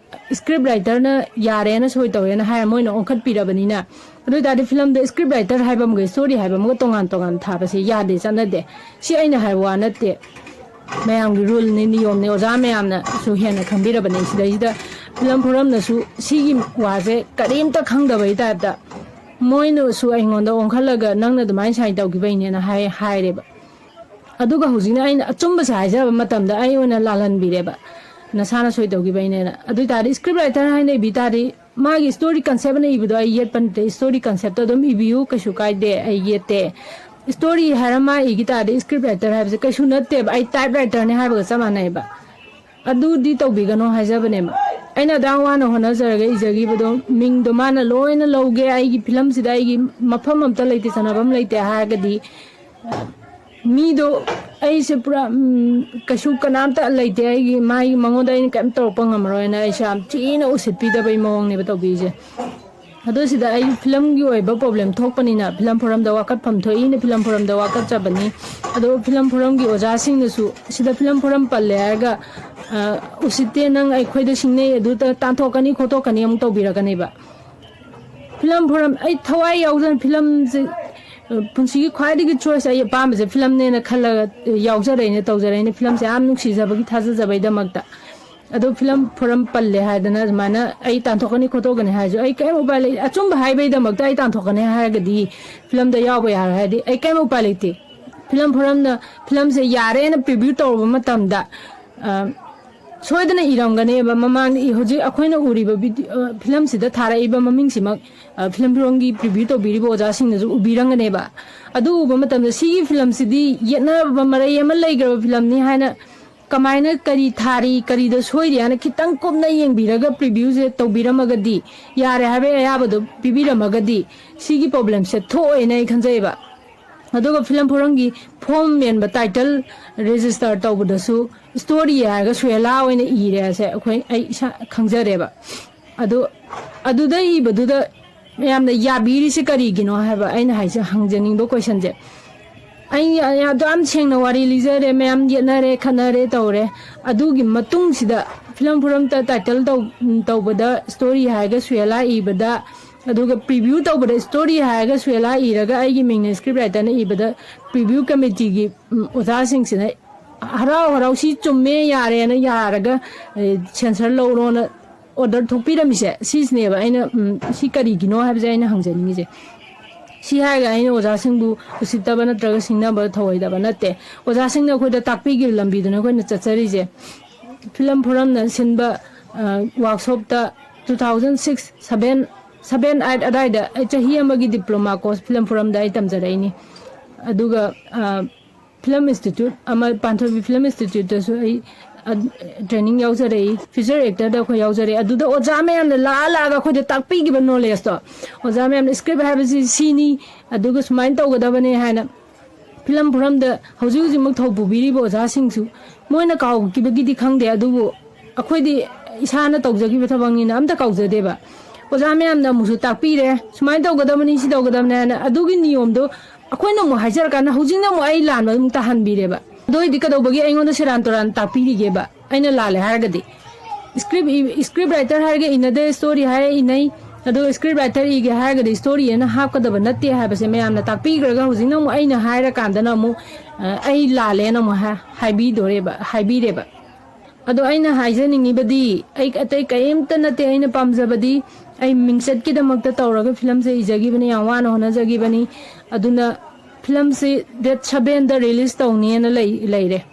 ꯁ꯭ꯀ꯭ꯔꯤꯞ ꯔꯥꯏꯇꯔꯅ ꯌꯥꯔꯦꯅ ꯁꯣꯏ ꯇꯧꯔꯦꯅ ꯍꯥꯏꯔ ꯃꯣꯏꯅ ꯑꯣꯟꯈꯠꯄꯤꯔꯕꯅꯤꯅ, ꯑꯗꯨ ꯑꯣꯏ ꯇꯥꯔꯗꯤ ꯐꯤꯂꯝꯗ ꯁ꯭ꯀ꯭ꯔꯤꯞ ꯔꯥꯏꯇꯔ ꯍꯥꯏꯕ ꯑꯃꯒ ꯁ꯭ꯇꯣꯔꯤ ꯍꯥꯏꯕ ꯑꯃꯒ ꯇꯣꯉꯥꯟ ꯇꯣꯉꯥꯟ ꯊꯥꯕꯁꯦ ꯌꯥꯗꯦ, ꯆꯠꯅꯗꯦ꯫ ꯁꯤ ꯑꯩꯅ ꯍꯥꯏꯕ ꯋꯥ ꯅꯠꯇꯦ, ꯃꯌꯥꯝꯒꯤ ꯔꯨꯜꯅꯤ, ꯅꯤꯌꯣꯝꯅꯤ, ꯑꯣꯖꯥ ꯃꯌꯥꯝꯅꯁꯨ ꯍꯦꯟꯅ ꯈꯪꯕꯤꯔꯕꯅꯤ꯫ ꯁꯤꯗꯩꯁꯤꯗ ꯐꯤꯂꯝ ꯐꯣꯔꯝꯅꯁꯨ ꯁꯤꯒꯤ ꯋꯥꯁꯦ ꯀꯔꯤꯝꯇ ꯈꯪꯗꯕꯒꯤ ꯇꯥꯏꯞꯇ ꯃꯣꯏꯅꯁꯨ ꯑꯩꯉꯣꯟꯗ ꯑꯣꯟꯈꯠꯂꯒ ꯅꯪꯅ ꯑꯗꯨꯃꯥꯏꯅ ꯁꯥꯏꯟ ꯇꯧꯈꯤꯕꯩꯅꯦꯅ ꯍꯥꯏ ꯍꯥꯏꯔꯦꯕ꯫ ꯑꯗꯨꯒ ꯍꯧꯖꯤꯛꯅ ꯑꯩꯅ ꯑꯆꯨꯝꯕꯁꯦ ꯍꯥꯏꯖꯕ ꯃꯇꯝꯗ ꯑꯩ ꯑꯣꯏꯅ ꯂꯥꯜꯍꯟꯕꯤꯔꯦꯕ, ꯅꯁꯥꯅ ꯁꯣꯏ ꯇꯧꯈꯤꯕꯩꯅꯦꯅ꯫ ꯑꯗꯨ ꯑꯣꯏ ꯇꯥꯔꯗꯤ ꯁ꯭ꯀ꯭ꯔꯤꯞ ꯔꯥꯏꯇꯔ ꯍꯥꯏꯅ ꯏꯕꯤ ꯇꯥꯔꯗꯤ ꯃꯥꯒꯤ ꯁ꯭ꯇꯣꯔꯤ ꯀꯟꯁꯦꯞ ꯑꯅ ꯏꯕꯗꯣ ꯑꯩ ꯌꯦꯠꯄ ꯅꯠꯇꯦ, ꯁ꯭ꯇꯣꯔꯤ ꯀꯟꯁꯦꯞꯇꯣ ꯑꯗꯨꯝ ꯏꯕꯤꯌꯨ, ꯀꯩꯁꯨ ꯀꯥꯏꯗꯦ, ꯑꯩ ꯌꯦꯠꯇꯦ꯫ ꯁ꯭ꯇꯣꯔꯤ ꯍꯥꯏꯔ ꯃꯥ ꯏꯈꯤ ꯇꯥꯔꯗꯤ ꯁ꯭ꯀ꯭ꯔꯤꯞ ꯔꯥꯏꯇꯔ ꯍꯥꯏꯕꯁꯦ ꯀꯩꯁꯨ ꯅꯠꯇꯦꯕ, ꯑꯩ ꯇꯥꯏꯞ ꯔꯥꯏꯇꯔꯅꯦ ꯍꯥꯏꯕꯒ ꯆꯞ ꯃꯥꯟꯅꯩꯕ꯫ ꯑꯗꯨꯗꯤ ꯇꯧꯕꯤꯒꯅꯣ ꯍꯥꯏꯖꯕꯅꯦꯕ꯫ ꯑꯩꯅ ꯑꯗꯥꯝ ꯋꯥꯅ ꯍꯣꯠꯅꯖꯔꯒ ꯏꯖꯈꯤꯕꯗꯣ ꯃꯤꯡꯗꯣ ꯃꯥꯅ ꯂꯣꯏꯅ ꯂꯧꯒꯦ, ꯑꯩꯒꯤ ꯐꯤꯂꯝꯁꯤꯗ ꯑꯩꯒꯤ ꯃꯐꯝ ꯑꯝꯇ ꯂꯩꯇꯦ, ꯆꯟꯅꯐꯝ ꯂꯩꯇꯦ ꯍꯥꯏꯔꯒꯗꯤ ꯃꯤꯗꯣ ꯑꯩꯁꯦ ꯄꯨꯔꯥ ꯎꯝ, ꯀꯩꯁꯨ ꯀꯅꯥꯝꯇ ꯂꯩꯇꯦ ꯑꯩꯒꯤ, ꯃꯥꯒꯤ ꯃꯉꯣꯟꯗ ꯑꯩꯅ ꯀꯩꯝ ꯇꯧꯔꯛꯄ ꯉꯝꯃꯔꯣꯏꯅ ꯑꯩꯁꯦ ꯌꯥꯝ ꯊꯤꯅ ꯎꯁꯤꯠꯄꯤꯗꯕꯩ ꯃꯑꯣꯡꯅꯦꯕ ꯇꯧꯕꯤꯔꯤꯁꯦ꯫ ꯑꯗꯨ ꯁꯤꯗ ꯑꯩ ꯐꯤꯂꯝꯒꯤ ꯑꯣꯏꯕ ꯄ꯭ꯔꯣꯕ꯭ꯂꯦꯝ ꯊꯣꯛꯄꯅꯤꯅ ꯐꯤꯂꯝ ꯐꯣꯔꯝꯗ ꯋꯥꯀꯠꯐꯝ ꯊꯣꯛꯏꯅ ꯐꯤꯂꯝ ꯐꯣꯔꯝꯗ ꯋꯥꯀꯠꯆꯕꯅꯤ꯫ ꯑꯗꯣ ꯐꯤꯂꯝ ꯐꯣꯔꯝꯒꯤ ꯑꯣꯖꯥꯁꯤꯡꯅꯁꯨ ꯁꯤꯗ ꯐꯤꯂꯝ ꯐꯣꯔꯝ ꯄꯜꯂꯦ ꯍꯥꯏꯔꯒ, ꯑ, "ꯎꯁꯤꯠꯇꯦ, ꯅꯪ ꯑꯩꯈꯣꯏꯗ ꯁꯤꯡꯅꯩ, ꯑꯗꯨ ꯇ-, ꯇꯥꯟꯊꯣꯛꯀꯅꯤ ꯈꯣꯠꯇꯣꯛꯀꯅꯤ" ꯑꯃꯨꯛ ꯇꯧꯕꯤꯔꯛꯀꯅꯦꯕ꯫ ꯐꯤꯂꯝ ꯐꯣꯔꯝ, ꯑꯩ ꯊꯋꯥꯏ ꯌꯥꯎꯖꯅ ꯐꯤꯂꯝꯁꯦ, ꯑ, ꯄꯨꯟꯁꯤꯒꯤ ꯈ꯭ꯋꯥꯏꯗꯒꯤ ꯆꯣꯏꯁ, ꯑꯩ ꯑꯄꯥꯝꯕꯁꯦ ꯐꯤꯂꯝꯅꯦꯅ ꯈꯜꯂꯒ, ꯑ, ꯌꯥꯎꯖꯔꯛꯏꯅꯦ, ꯇꯧꯖꯔꯛꯏꯅꯦ꯫ ꯐꯤꯂꯝꯁꯦ ꯌꯥꯝ ꯅꯨꯡꯁꯤꯖꯕꯒꯤ, ꯊꯥꯖꯖꯕꯩꯗꯃꯛꯇ꯫ ꯑꯗꯣ ꯐꯤꯂꯝ ꯐꯣꯔꯝ ꯄꯜꯂꯦ ꯍꯥꯏꯗꯅ ꯑꯗꯨꯃꯥꯏꯅ ꯑꯩ ꯇꯥꯟꯊꯣꯛꯀꯅꯤ ꯈꯣꯠꯇꯣꯛꯀꯅꯤ ꯍꯥꯏꯔꯁꯨ ꯑꯩ ꯀꯔꯤꯝ ꯎꯄꯥꯏ ꯂꯩ꯫ ꯑꯆꯨꯝꯕ ꯍꯥꯏꯕꯩꯗꯃꯛꯇ ꯑꯩ ꯇꯥꯟꯊꯣꯛꯀꯅꯤ ꯍꯥꯏꯔꯒꯗꯤ ꯐꯤꯂꯝꯗ ꯌꯥꯎꯕ ꯌꯥꯔꯣꯏ ꯍꯥꯏꯔꯗꯤ ꯑꯩ ꯀꯔꯤꯝ ꯎꯄꯥꯏ ꯂꯩꯇꯦ꯫ ꯐꯤꯂꯝ ꯐꯣꯔꯝꯅ ꯐꯤꯂꯝꯁꯦ ꯌꯥꯔꯦꯅ ꯄ꯭ꯔꯤꯚ꯭ꯌꯨ ꯇꯧꯔꯕ ꯃꯇꯝꯗ, ꯑ, ꯁꯣꯏꯗꯅ ꯏꯔꯝꯒꯅꯦꯕ꯫ ꯃꯃꯥꯡꯗ ꯏ-, ꯍꯧꯖꯤꯛ ꯑꯩꯈꯣꯏꯅ ꯎꯔꯤꯕ ꯚꯤꯗꯤꯑꯣ, ꯑ, ꯐꯤꯂꯝꯁꯤꯗ ꯊꯥꯔꯛꯏꯕ ꯃꯃꯤꯡꯁꯤꯃꯛ, ꯑ, ꯐꯤꯂꯝ ꯐꯤꯂꯝꯒꯤ ꯄ꯭ꯔꯤꯚ꯭ꯌꯨ ꯇꯧꯕꯤꯔꯤꯕ ꯑꯣꯖꯥꯁꯤꯡꯅꯁꯨ ꯎꯕꯤꯔꯝꯒꯅꯦꯕ꯫ ꯑꯗꯨ ꯎꯕ ꯃꯇꯝꯗ ꯁꯤꯒꯤ ꯐꯤꯂꯝꯁꯤꯗꯤ ꯌꯦꯠꯅꯔꯕ ꯃꯔꯩ ꯑꯃ ꯂꯩꯈ꯭ꯔꯕ ꯐꯤꯂꯝꯅꯤ ꯍꯥꯏꯅ ꯀꯃꯥꯏꯅ ꯀꯔꯤ ꯊꯥꯔꯤ, ꯀꯔꯤꯗ ꯁꯣꯏꯔꯤ ꯍꯥꯏꯅ ꯈꯤꯇꯪ ꯀꯨꯞꯅ ꯌꯦꯡꯕꯤꯔꯒ ꯄ꯭ꯔꯤꯚ꯭ꯌꯨꯁꯦ ꯇꯧꯕꯤꯔꯝꯃꯒꯗꯤ, ꯌꯥꯔꯦ ꯍꯥꯏꯕꯒꯤ ꯑꯌꯥꯕꯗꯣ ꯄꯤꯕꯤꯔꯝꯃꯒꯗꯤ ꯁꯤꯒꯤ ꯄ꯭ꯔꯣꯕ꯭ꯂꯦꯝꯁꯦ ꯊꯣꯛꯑꯣꯏꯅ ꯑꯩ ꯈꯟꯖꯩꯕ꯫ ꯑꯗꯨꯒ ꯐꯤꯂꯝ ꯐꯣꯔꯝꯒꯤ ꯐꯣꯔꯝ ꯃꯦꯟꯕ, ꯇꯥꯏꯇꯜ ꯔꯦꯖꯤꯁꯇꯔ ꯇꯧꯕꯗꯁꯨ ꯁ꯭ꯇꯣꯔꯤ ꯍꯥꯏꯔꯒ ꯁꯨꯍꯦꯂꯥ ꯑꯣꯏꯅ ꯏꯔꯦ ꯍꯥꯏꯁꯦ ꯑꯩꯈꯣꯏ, ꯑꯩ ꯏꯁꯥ ꯈꯪꯖꯔꯦꯕ꯫ ꯑꯗꯨ, ꯑꯗꯨꯗ ꯏꯕꯗꯨꯗ ꯃꯌꯥꯝꯅ ꯌꯥꯕꯤꯔꯤꯁꯦ ꯀꯔꯤꯒꯤꯅꯣ ꯍꯥꯏꯕ ꯑꯩꯅ ꯍꯥꯏꯁꯦ, ꯍꯪꯖꯅꯤꯡꯕ ꯀꯣꯏꯁꯟꯁꯦ꯫ ꯑꯩ ꯑꯗꯨ ꯌꯥꯝ ꯁꯦꯡꯅ ꯋꯥꯔꯤ ꯂꯤꯖꯔꯦ, ꯃꯌꯥꯝ ꯌꯦꯠꯅꯔꯦ, ꯈꯠꯅꯔꯦ, ꯇꯧꯔꯦ꯫ ꯑꯗꯨꯒꯤ ꯃꯇꯨꯡꯁꯤꯗ ꯐꯤꯂꯝ ꯐꯣꯔꯝꯗ ꯇꯥꯏꯇꯜ ꯇꯧ-, ꯇꯧꯕꯗ, ꯁ꯭ꯇꯣꯔꯤ ꯍꯥꯏꯔꯒ ꯁꯨꯌꯦꯂꯥ ꯏꯕꯗ, ꯑꯗꯨꯒ ꯄ꯭ꯔꯤꯚ꯭ꯌꯨ ꯇꯧꯕꯗ, ꯁ꯭ꯇꯣꯔꯤ ꯍꯥꯏꯔꯒ ꯁꯨꯌꯦꯂꯥ ꯏꯔꯒ ꯑꯩꯒꯤ ꯃꯤꯡꯅ ꯁ꯭ꯀ꯭ꯔꯤꯞ ꯔꯥꯏꯇꯔꯅ ꯏꯕꯗ, ꯄ꯭ꯔꯤꯚ꯭ꯌꯨ ꯀꯃꯤꯇꯤꯒꯤ, ꯎꯝ, ꯑꯣꯖꯥꯁꯤꯡꯁꯤꯅ ꯍꯔꯥꯎ ꯍꯔꯥꯎ "ꯁꯤ ꯆꯨꯝꯃꯦ, ꯌꯥꯔꯦꯅ" ꯌꯥꯔꯒ, ꯑꯦ, ꯁꯦꯟꯁꯔ ꯂꯧꯔꯣꯅ ꯑꯣꯔꯗꯔ ꯊꯣꯛꯄꯤꯔꯝꯃꯤꯁꯦ, ꯁꯤꯁꯤꯅꯦꯕ ꯑꯩꯅ, ꯎꯝ, ꯁꯤ ꯀꯔꯤꯒꯤꯅꯣ ꯍꯥꯏꯕꯁꯦ ꯑꯩꯅ ꯍꯪꯖꯅꯤꯡꯉꯤꯁꯦ꯫ ꯁꯤ ꯍꯥꯏꯔꯒ ꯑꯩꯅ ꯑꯣꯖꯥꯁꯤꯡꯕꯨ ꯎꯁꯤꯠꯇꯕ ꯅꯠꯇ꯭ꯔꯒ ꯁꯤꯡꯅꯕ ꯊꯧꯑꯣꯏꯗꯕ ꯅꯠꯇꯦ꯫ ꯑꯣꯖꯥꯁꯤꯡꯅ ꯑꯩꯈꯣꯏꯗ ꯇꯥꯛꯄꯤꯈꯤꯕ ꯂꯝꯕꯤꯗꯨꯅ ꯑꯩꯈꯣꯏꯅ ꯆꯠꯆꯔꯤꯁꯦ꯫ ꯐꯤꯂꯝ ꯐꯣꯔꯝꯅ ꯁꯤꯟꯕ, ꯑ, ꯋꯥꯔꯛꯁꯣꯞꯇ two thousand six, seven, seven, eight ꯑꯗꯥꯏꯗ ꯑꯩ ꯆꯍꯤ ꯑꯃꯒꯤ ꯗꯤꯄ꯭ꯂꯣꯃꯥ ꯀꯣꯔꯁ ꯐꯤꯂꯝ ꯐꯣꯔꯝꯗ ꯑꯩ ꯇꯝꯖꯔꯛꯏꯅꯤ꯫ ꯑꯗꯨꯒ, ꯑ, ꯐꯤꯂꯝ ꯏꯟꯁꯇꯤꯇ꯭ꯌꯨꯠ ꯑꯃ, ꯄꯥꯟꯊꯣꯏꯕꯤ ꯐꯤꯂꯝ ꯏꯟꯁꯇꯤꯇ꯭ꯌꯨꯠꯇꯁꯨ ꯑꯩ, ꯑ, ꯇ꯭ꯔꯦꯅꯤꯡ ꯌꯥꯎꯖꯔꯛꯏ꯫ ꯐꯤꯆꯔ ꯑꯦꯛꯇꯔꯗ ꯑꯩꯈꯣꯏ ꯌꯥꯎꯖꯔꯛꯏ꯫ ꯑꯗꯨꯗ ꯑꯣꯖꯥ ꯃꯌꯥꯝꯅ ꯂꯥꯛꯑ ꯂꯥꯛꯑꯒ ꯑꯩꯈꯣꯏꯗ ꯇꯥꯛꯄꯤꯈꯤꯕ ꯅꯣꯂꯦꯖꯇꯣ, ꯑꯣꯖꯥ ꯃꯌꯥꯝꯅ ꯁ꯭ꯀ꯭ꯔꯤꯞ ꯍꯥꯏꯕꯁꯤ ꯁꯤꯅꯤ, ꯑꯗꯨꯒ ꯁꯨꯃꯥꯏꯅ ꯇꯧꯒꯗꯕꯅꯤ ꯍꯥꯏꯅ ꯐꯤꯂꯝ ꯐꯣꯔꯝꯗ ꯍꯧꯖꯤꯛ ꯍꯧꯖꯤꯛꯃꯛ ꯊꯧ ꯄꯨꯕꯤꯔꯤꯕ ꯑꯣꯖꯥꯁꯤꯡꯁꯨ ꯃꯣꯏꯅ ꯀꯥꯎꯈꯤꯕꯒꯤꯗꯤ ꯈꯪꯗꯦ, ꯑꯗꯨꯕꯨ ꯑꯩꯈꯣꯏꯗꯤ ꯏꯁꯥꯅ ꯇꯧꯖꯈꯤꯕ ꯊꯕꯛꯅꯤꯅ ꯑꯝꯇ ꯀꯥꯎꯖꯗꯦꯕ꯫ ꯑꯣꯖꯥ ꯃꯌꯥꯝꯅ ꯑꯃꯨꯛꯁꯨ ꯇꯥꯛꯄꯤꯔꯦ, "ꯁꯨꯃꯥꯏꯅ ꯇꯧꯒꯗꯕꯅꯤ, ꯁꯤ ꯇꯧꯒꯗꯕꯅꯤ" ꯍꯥꯏꯅ꯫ ꯑꯗꯨꯒꯤ ꯅꯤꯌꯣꯝꯗꯣ ꯑꯩꯈꯣꯏꯅ ꯑꯃꯨꯛ ꯍꯥꯏꯖꯔꯀꯥꯟꯗ ꯍꯧꯖꯤꯛꯅ ꯑꯃꯨꯛ ꯑꯩ ꯂꯥꯟꯕ ꯑꯗꯨꯝ ꯇꯥꯍꯟꯕꯤꯔꯦꯕ꯫ ꯑꯗꯨ ꯑꯣꯏꯗꯤ ꯀꯩꯗꯧꯕꯒꯤ ꯑꯩꯉꯣꯟꯗ ꯁꯦꯔꯥꯟ ꯇꯨꯔꯥꯟ ꯇꯥꯛꯄꯤꯔꯤꯒꯦꯕ? ꯑꯩꯅ ꯂꯥꯜꯂꯦ ꯍꯥꯏꯔꯒꯗꯤ꯫ ꯁ꯭ꯀ꯭ꯔꯤꯞ ꯏ-, ꯁ꯭ꯀ꯭ꯔꯤꯞ ꯔꯥꯏꯇꯔ ꯍꯥꯏꯔꯒ ꯏꯅꯗꯦ, ꯁ꯭ꯇꯣꯔꯤ ꯍꯥꯏꯔ ꯏꯅꯩ꯫ ꯑꯗꯣ ꯁ꯭ꯀ꯭ꯔꯤꯞ ꯔꯥꯏꯇꯔ ꯏꯒꯦ ꯍꯥꯏꯔꯒꯗꯤ ꯁ꯭ꯇꯣꯔꯤ ꯑꯅ ꯍꯥꯞꯀꯗꯕ ꯅꯠꯇꯦ ꯍꯥꯏꯕꯁꯦ ꯃꯌꯥꯝꯅ ꯇꯥꯛꯄꯤꯈ꯭ꯔꯒ ꯍꯧꯖꯤꯛꯅ ꯑꯃꯨꯛ ꯑꯩꯅ ꯍꯥꯏꯔꯀꯥꯟꯗꯅ ꯑꯃꯨꯛ, ꯑ, ꯑꯩ ꯂꯥꯜꯂꯦꯅ ꯑꯃꯨꯛ ꯍꯥ-, ꯍꯥꯏꯕꯤꯗꯣꯔꯦꯕ, ꯍꯥꯏꯕꯤꯔꯦꯕ꯫ ꯑꯗꯣ ꯑꯩꯅ ꯍꯥꯏꯖꯅꯤꯡꯉꯤꯕꯗꯤ, ꯑꯩ ꯑꯇꯩ ꯀꯔꯤꯝꯇ ꯅꯠꯇꯦ꯫ ꯑꯩꯅ ꯄꯥꯝꯖꯕꯗꯤ ꯑꯩ ꯃꯤꯡꯆꯠꯀꯤꯗꯃꯛꯇ ꯇꯧꯔꯒ ꯐꯤꯂꯝꯁꯦ ꯏꯖꯈꯤꯕꯅꯤ, ꯌꯥꯝ ꯋꯥꯅ ꯍꯣꯠꯅꯖꯈꯤꯕꯅꯤ꯫ ꯑꯗꯨꯅ ꯐꯤꯂꯝꯁꯤ date sevenꯗ release ꯇꯧꯅꯤꯅ ꯂꯩ-, ꯂꯩꯔꯦ꯫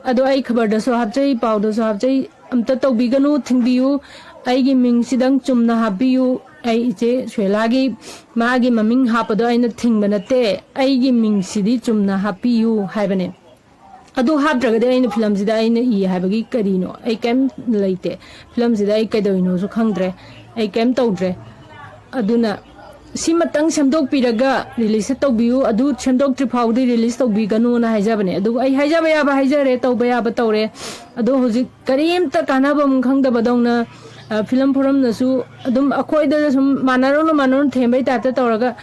ꯑꯗꯣ ꯑꯩ ꯈꯕꯔꯗꯁꯨ ꯍꯥꯞꯆꯩ, ꯄꯥꯎꯗꯁꯨ ꯍꯥꯞꯆꯩ, "ꯑꯝꯇ ꯇꯧꯕꯤꯒꯅꯨ, ꯊꯤꯡꯕꯤꯌꯨ, ꯑꯩꯒꯤ ꯃꯤꯡꯁꯤꯗꯪ ꯆꯨꯝꯅ ꯍꯥꯞꯄꯤꯌꯨ꯫ ꯑꯩ ꯏꯆꯦ ꯁꯣꯏꯂꯥꯒꯤ ꯃꯥꯒꯤ ꯃꯃꯤꯡ ꯍꯥꯞꯄꯗꯣ ꯑꯩꯅ ꯊꯤꯡꯕ ꯅꯠꯇꯦ, ꯑꯩꯒꯤ ꯃꯤꯡꯁꯤꯗꯤ ꯆꯨꯝꯅ ꯍꯥꯞꯄꯤꯌꯨ" ꯍꯥꯏꯕꯅꯦ꯫ ꯑꯗꯨ ꯍꯥꯞꯇ꯭ꯔꯒꯗꯤ ꯑꯩꯅ ꯐꯤꯂꯝꯁꯤꯗ ꯑꯩꯅ ꯏ ꯍꯥꯏꯕꯒꯤ ꯀꯔꯤꯅꯣ? ꯑꯩ ꯀꯩꯝ ꯂꯩꯇꯦ꯫ ꯐꯤꯂꯝꯁꯤꯗ ꯑꯩ ꯀꯩꯗꯧꯔꯤꯅꯣꯁꯨ ꯈꯪꯗ꯭ꯔꯦ꯫ ꯑꯩ ꯀꯩꯝ ꯇꯧꯗ꯭ꯔꯦ꯫ ꯑꯗꯨꯅ ꯁꯤꯃꯇꯪ ꯁꯦꯝꯗꯣꯛꯄꯤꯔꯒ release ꯇꯧꯕꯤꯌꯨ, ꯑꯗꯨ ꯁꯦꯝꯗꯣꯛꯇ꯭ꯔꯤ ꯐꯥꯎꯗꯤ release ꯇꯧꯕꯤꯒꯅꯨꯅ ꯍꯥꯏꯖꯕꯅꯦ꯫ ꯑꯗꯨꯕꯨ ꯑꯩ ꯍꯥꯏꯖꯕ ꯌꯥꯕ ꯍꯥꯏꯖꯔꯦ, ꯇꯧꯕ ꯌꯥꯕ ꯇꯧꯔꯦ꯫ ꯑꯗꯣ ꯍꯧꯖꯤꯛ ꯀꯔꯤꯝꯇ ꯀꯥꯟꯅꯕ ꯑꯃ ꯈꯪꯗꯕꯗꯧꯅ, ꯑ, ꯐꯤꯂꯝ ꯐꯣꯔꯝꯅꯁꯨ ꯑꯗꯨꯝ ꯑꯩꯈꯣꯏꯗ ꯁꯨꯝ ꯃꯥꯟꯅꯔꯨꯅꯨ, ꯃꯥꯟꯅꯔꯨꯅꯨ ꯊꯦꯝꯕꯩ type ꯇ ꯇꯧꯔꯒ,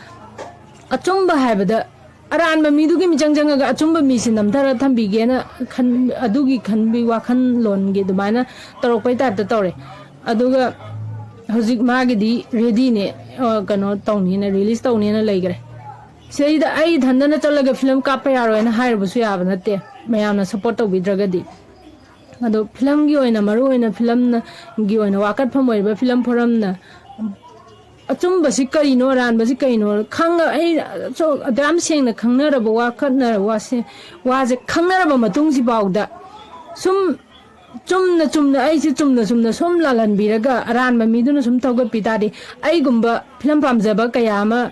ꯑꯆꯨꯝꯕ ꯍꯥꯏꯕꯗ ꯑꯔꯥꯟꯕ ꯃꯤꯗꯨꯒꯤ ꯃꯤꯆꯪ ꯆꯪꯉꯒ ꯑꯆꯨꯝꯕ ꯃꯤꯁꯦ ꯅꯝꯊꯔ ꯊꯝꯕꯤꯒꯦꯅ ꯈꯟ ꯑꯗꯨꯒꯤ ꯈꯟꯕꯤ ꯋꯥꯈꯜꯂꯣꯟꯒꯤ ꯑꯗꯨꯃꯥꯏꯅ ꯇꯧꯔꯛꯄꯩ ꯇꯥꯏꯞꯇ ꯇꯧꯔꯦ꯫ ꯑꯗꯨꯒ ꯍꯧꯖꯤꯛ ꯃꯥꯒꯤꯗꯤ ꯔꯦꯗꯤꯅꯦ, ꯑ, ꯀꯩꯅꯣ ꯇꯧꯅꯤꯅ, ꯔꯤꯂꯤꯁ ꯇꯧꯅꯤꯅ ꯂꯩꯈ꯭ꯔꯦ꯫ ꯁꯤꯗꯩꯗ ꯑꯩ ꯏꯊꯟꯗꯅ ꯆꯠꯂꯒ ꯐꯤꯂꯝ ꯀꯥꯞꯄ ꯌꯥꯔꯣꯏꯅ ꯍꯥꯏꯔꯨꯕꯁꯨ ꯌꯥꯕ ꯅꯠꯇꯦ, ꯃꯌꯥꯝꯅ ꯁꯞꯄꯣꯔꯠ ꯇꯧꯕꯤꯗ꯭ꯔꯒꯗꯤ꯫ ꯑꯗꯣ ꯐꯤꯂꯝꯒꯤ ꯑꯣꯏꯅ, ꯃꯔꯨ ꯑꯣꯏꯅ ꯐꯤꯂꯝꯅꯒꯤ ꯑꯣꯏꯅ ꯋꯥꯀꯠꯐꯝ ꯑꯣꯏꯔꯤꯕ ꯐꯤꯂꯝ ꯐꯣꯔꯝꯅ ꯑꯆꯨꯝꯕꯁꯤ ꯀꯔꯤꯅꯣ, ꯑꯔꯥꯟꯕꯁꯤ ꯀꯔꯤꯅꯣ ꯈꯪꯉ-, ꯑꯩ ꯁꯣ-, ꯑꯗꯨꯌꯥꯝ ꯁꯦꯡꯅ ꯈꯪꯅꯔꯕ ꯋꯥ ꯈꯠꯅ-, ꯋꯥꯁꯦ, ꯋꯥꯁꯦ ꯈꯪꯅꯔꯕ ꯃꯇꯨꯡꯁꯤꯐꯥꯎꯗ ꯁꯨꯝ ꯆꯨꯝꯅ ꯆꯨꯝꯅ, ꯑꯩꯁꯦ ꯆꯨꯝꯅ ꯆꯨꯝꯅ ꯁꯨꯝ ꯂꯥꯜꯍꯟꯕꯤꯔꯒ ꯑꯔꯥꯟꯕ ꯃꯤꯗꯨꯅ ꯁꯨꯝ ꯊꯧꯒꯠꯄꯤ ꯇꯥꯔꯗꯤ, ꯑꯩꯒꯨꯝꯕ ꯐꯤꯂꯝ ꯄꯥꯝꯖꯕ ꯀꯌꯥ ꯑꯃ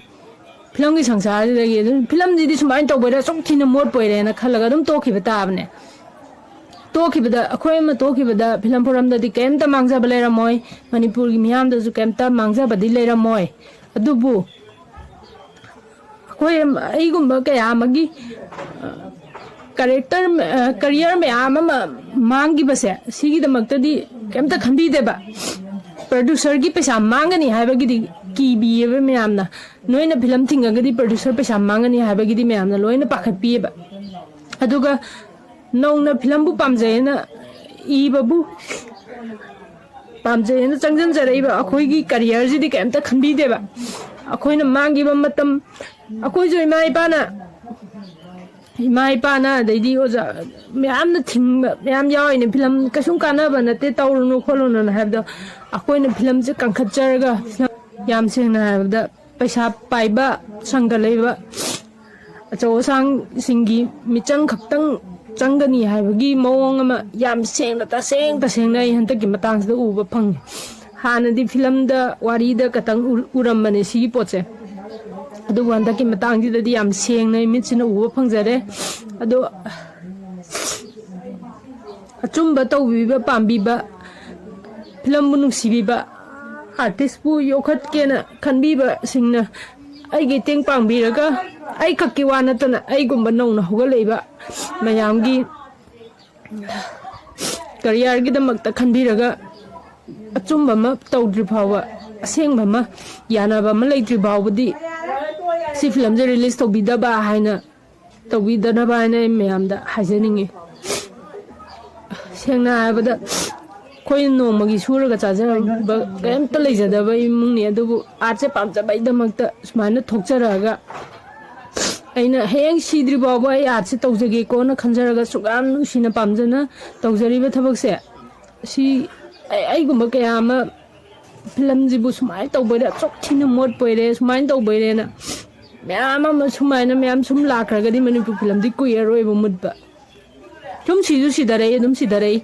ꯐꯤꯂꯝꯒꯤ ꯁꯪꯁꯥꯔꯁꯤꯗꯒꯤ ꯑꯗꯨꯝ ꯐꯤꯂꯝꯁꯤꯗꯤ ꯁꯨꯃꯥꯏꯅ ꯇꯧꯕꯩꯔꯥ, ꯑꯁꯨꯛ ꯊꯤꯅ ꯃꯣꯠꯄꯣꯏꯔꯦꯅ ꯈꯜꯂꯒ ꯑꯗꯨꯝ ꯇꯣꯛꯈꯤꯕ ꯇꯥꯕꯅꯦ꯫ ꯇꯣꯛꯈꯤꯕꯗ, ꯑꯩꯈꯣꯏ ꯑꯃ ꯇꯣꯛꯈꯤꯕꯗ ꯐꯤꯂꯝ ꯐꯣꯔꯝꯗꯗꯤ ꯀꯩꯝꯇ ꯃꯥꯡꯖꯕ ꯂꯩꯔꯝꯃꯣꯏ, ꯃꯅꯤꯄꯨꯔꯒꯤ ꯃꯤꯌꯥꯝꯗꯁꯨ ꯀꯩꯝꯇ ꯃꯥꯡꯖꯕꯗꯤ ꯂꯩꯔꯝꯃꯣꯏ꯫ ꯑꯗꯨꯕꯨ ꯑꯩꯈꯣꯏ, ꯑꯩꯒꯨꯝꯕ ꯀꯌꯥ ꯑꯃꯒꯤ, ꯑ, ꯀꯦꯔꯦꯛꯇꯔ, ꯑ, ꯀꯔꯤꯌꯔ ꯃꯌꯥꯝ ꯑꯃ ꯃꯥꯡꯈꯤꯕꯁꯦ, ꯁꯤꯒꯤꯗꯃꯛꯇꯗꯤ ꯀꯩꯝꯇ ꯈꯟꯕꯤꯗꯦꯕ꯫ ꯄ꯭ꯔꯗ꯭ꯌꯨꯁꯔꯒꯤ ꯄꯩꯁꯥ ꯃꯥꯡꯒꯅꯤ ꯍꯥꯏꯕꯒꯤꯗꯤ ꯀꯤꯕꯤꯌꯦꯕ ꯃꯌꯥꯝꯅ꯫ ꯅꯣꯏꯅ ꯐꯤꯂꯝ ꯊꯤꯡꯉꯒꯗꯤ ꯄ꯭ꯔꯗ꯭ꯌꯨꯁꯔ ꯄꯩꯁꯥ ꯃꯥꯡꯒꯅꯤ ꯍꯥꯏꯕꯒꯤꯗꯤ ꯃꯌꯥꯝꯅ ꯂꯣꯏꯅ ꯄꯥꯈꯠꯄꯤꯌꯦꯕ꯫ ꯑꯗꯨꯒ ꯅꯧꯅ ꯐꯤꯂꯝꯕꯨ ꯄꯥꯝꯖꯩꯅ ꯏꯕꯕꯨ, ꯄꯥꯝꯖꯩꯅ ꯆꯪꯁꯤꯟꯖꯔꯛꯏꯕ ꯑꯩꯈꯣꯏꯒꯤ ꯀꯔꯤꯌꯔꯁꯤꯗꯤ ꯀꯩꯝꯇ ꯈꯟꯕꯤꯗꯦꯕ꯫ ꯑꯩꯈꯣꯏꯅ ꯃꯥꯡꯈꯤꯕ ꯃꯇꯝ, ꯑꯩꯈꯣꯏꯁꯨ ꯏꯃꯥ ꯏꯄꯥꯅ, ꯏꯃꯥ ꯏꯄꯥꯅ, ꯑꯗꯩꯗꯤ ꯑꯣꯖꯥ ꯃꯌꯥꯝꯅ ꯊꯤꯡꯕ ꯃꯌꯥꯝ ꯌꯥꯎꯔꯤꯅꯦ, ꯐꯤꯂꯝ ꯀꯩꯁꯨꯝ ꯀꯥꯟꯅꯕ ꯅꯠꯇꯦ, ꯇꯧꯔꯨꯅꯨ ꯈꯣꯠꯂꯨꯅꯨꯅ ꯍꯥꯏꯕꯗꯣ꯫ ꯑꯩꯈꯣꯏꯅ ꯐꯤꯂꯝꯁꯦ ꯀꯟꯈꯠꯆꯔꯒ, ꯌꯥꯝ ꯁꯦꯡꯅ ꯍꯥꯏꯔꯕꯗ, ꯄꯩꯁꯥ ꯄꯥꯏꯕ, ꯁꯪꯒ ꯂꯩꯕ, ꯑꯆꯧ ꯑꯁꯥꯡꯁꯤꯡꯒꯤ ꯃꯤꯆꯪ ꯈꯛꯇꯪ ꯆꯪꯒꯅꯤ ꯍꯥꯏꯕꯒꯤ ꯃꯑꯣꯡ ꯑꯃ ꯌꯥꯝ ꯁꯦꯡꯅ, ꯇꯁꯦꯡ ꯇꯁꯦꯡꯅ ꯑꯩ ꯍꯟꯗꯛꯀꯤ ꯃꯇꯥꯡꯁꯤꯗ ꯎꯕ ꯐꯪꯉꯤ꯫ ꯍꯥꯟꯅꯗꯤ ꯐꯤꯂꯝꯗ, ꯋꯥꯔꯤꯗ ꯈꯛꯇꯪ ꯎ-, ꯎꯔꯝꯕꯅꯦ ꯁꯤꯒꯤ ꯄꯣꯠꯁꯦ, ꯑꯗꯨꯕꯨ ꯍꯟꯗꯛꯀꯤ ꯃꯇꯥꯡꯁꯤꯗꯗꯤ ꯌꯥꯝ ꯁꯦꯡꯅ ꯃꯤꯠꯁꯤꯅ ꯎꯕ ꯐꯪꯖꯔꯦ꯫ ꯑꯗꯣ ꯑꯆꯨꯝꯕ ꯇꯧꯕꯤꯕ ꯄꯥꯝꯕꯤꯕ, ꯐꯤꯂꯝꯕꯨ ꯅꯨꯡꯁꯤꯕꯤꯕ, ꯑꯥꯔꯇꯤꯁꯄꯨ ꯌꯣꯛꯈꯠꯀꯦꯅ ꯈꯟꯕꯤꯕꯁꯤꯡꯅ ꯑꯩꯒꯤ ꯃꯇꯦꯡ ꯄꯥꯡꯕꯤꯔꯒ, ꯑꯩꯈꯛꯀꯤ ꯋꯥ ꯅꯠꯇꯅ ꯑꯩꯒꯨꯝꯕ ꯅꯧꯅ ꯍꯧꯒꯠꯂꯛꯏꯕ ꯃꯌꯥꯝꯒꯤ ꯀꯔꯤꯌꯔꯒꯤꯗꯃꯛꯇ ꯈꯟꯕꯤꯔꯒ, ꯑꯆꯨꯝꯕ ꯑꯃ ꯇꯧꯗ꯭ꯔꯤ ꯐꯥꯎꯕ, ꯑꯁꯦꯡꯕ ꯑꯃ, ꯌꯥꯅꯕ ꯑꯃ ꯂꯩꯇ꯭ꯔꯤ ꯐꯥꯎꯕꯗꯤ ꯁꯤ ꯐꯤꯂꯝꯁꯦ ꯔꯤꯂꯤꯁ ꯇꯧꯕꯤꯗꯕ ꯍꯥꯏꯅ, ꯇꯧꯕꯤꯗꯅꯕ ꯍꯥꯏꯅ ꯑꯩ ꯃꯌꯥꯝꯗ ꯍꯥꯏꯖꯅꯤꯡꯉꯤ꯫ ꯁꯦꯡꯅ ꯍꯥꯏꯔꯕꯗ, ꯑꯩꯈꯣꯏ ꯅꯣꯡꯃꯒꯤ ꯁꯨꯔꯒ ꯆꯥꯖꯔꯝꯕ ꯀꯔꯤꯝꯇ ꯂꯩꯖꯗꯕ ꯏꯃꯨꯡꯅꯤ, ꯑꯗꯨꯕꯨ ꯑꯥꯔꯠꯁꯦ ꯄꯥꯝꯖꯕꯩꯗꯃꯛꯇ ꯁꯨꯃꯥꯏꯅ ꯊꯣꯛꯆꯔꯛꯑꯒ, ꯑꯩꯅ ꯍꯌꯦꯡ ꯁꯤꯗ꯭ꯔꯤ ꯐꯥꯎꯕ ꯑꯩ ꯑꯥꯔꯠꯁꯦ ꯇꯧꯖꯒꯦꯀꯣꯅ ꯈꯟꯖꯔꯒ, ꯁꯨꯛ ꯌꯥꯝ ꯅꯨꯡꯁꯤꯅ ꯄꯥꯝꯖꯅ ꯇꯧꯖꯔꯤꯕ ꯊꯕꯛꯁꯦ, ꯁꯤ ꯑꯩ-, ꯑꯩꯒꯨꯝꯕ ꯀꯌꯥ ꯑꯃ ꯐꯤꯂꯝꯁꯤꯕꯨ ꯁꯨꯃꯥꯏꯅ ꯇꯧꯕꯩꯔꯦ, ꯑꯁꯨꯛ ꯊꯤꯅ ꯃꯣꯠꯄꯣꯏꯔꯦ, ꯁꯨꯃꯥꯏꯅ ꯇꯧꯕꯩꯔꯦꯅ ꯃꯌꯥꯝ ꯑꯃ ꯁꯨꯃꯥꯏꯅ ꯃꯌꯥꯝ ꯁꯨꯝ ꯂꯥꯛꯈ꯭ꯔꯒꯗꯤ ꯃꯅꯤꯄꯨꯔ ꯐꯤꯂꯝꯗꯤ ꯀꯨꯏꯔꯔꯣꯏꯕ ꯃꯨꯠꯄ꯫ ꯁꯨꯝ ꯁꯤꯁꯨ ꯁꯤꯗꯔꯛꯏ, ꯑꯗꯨꯝ ꯁꯤꯗꯔꯛꯏ꯫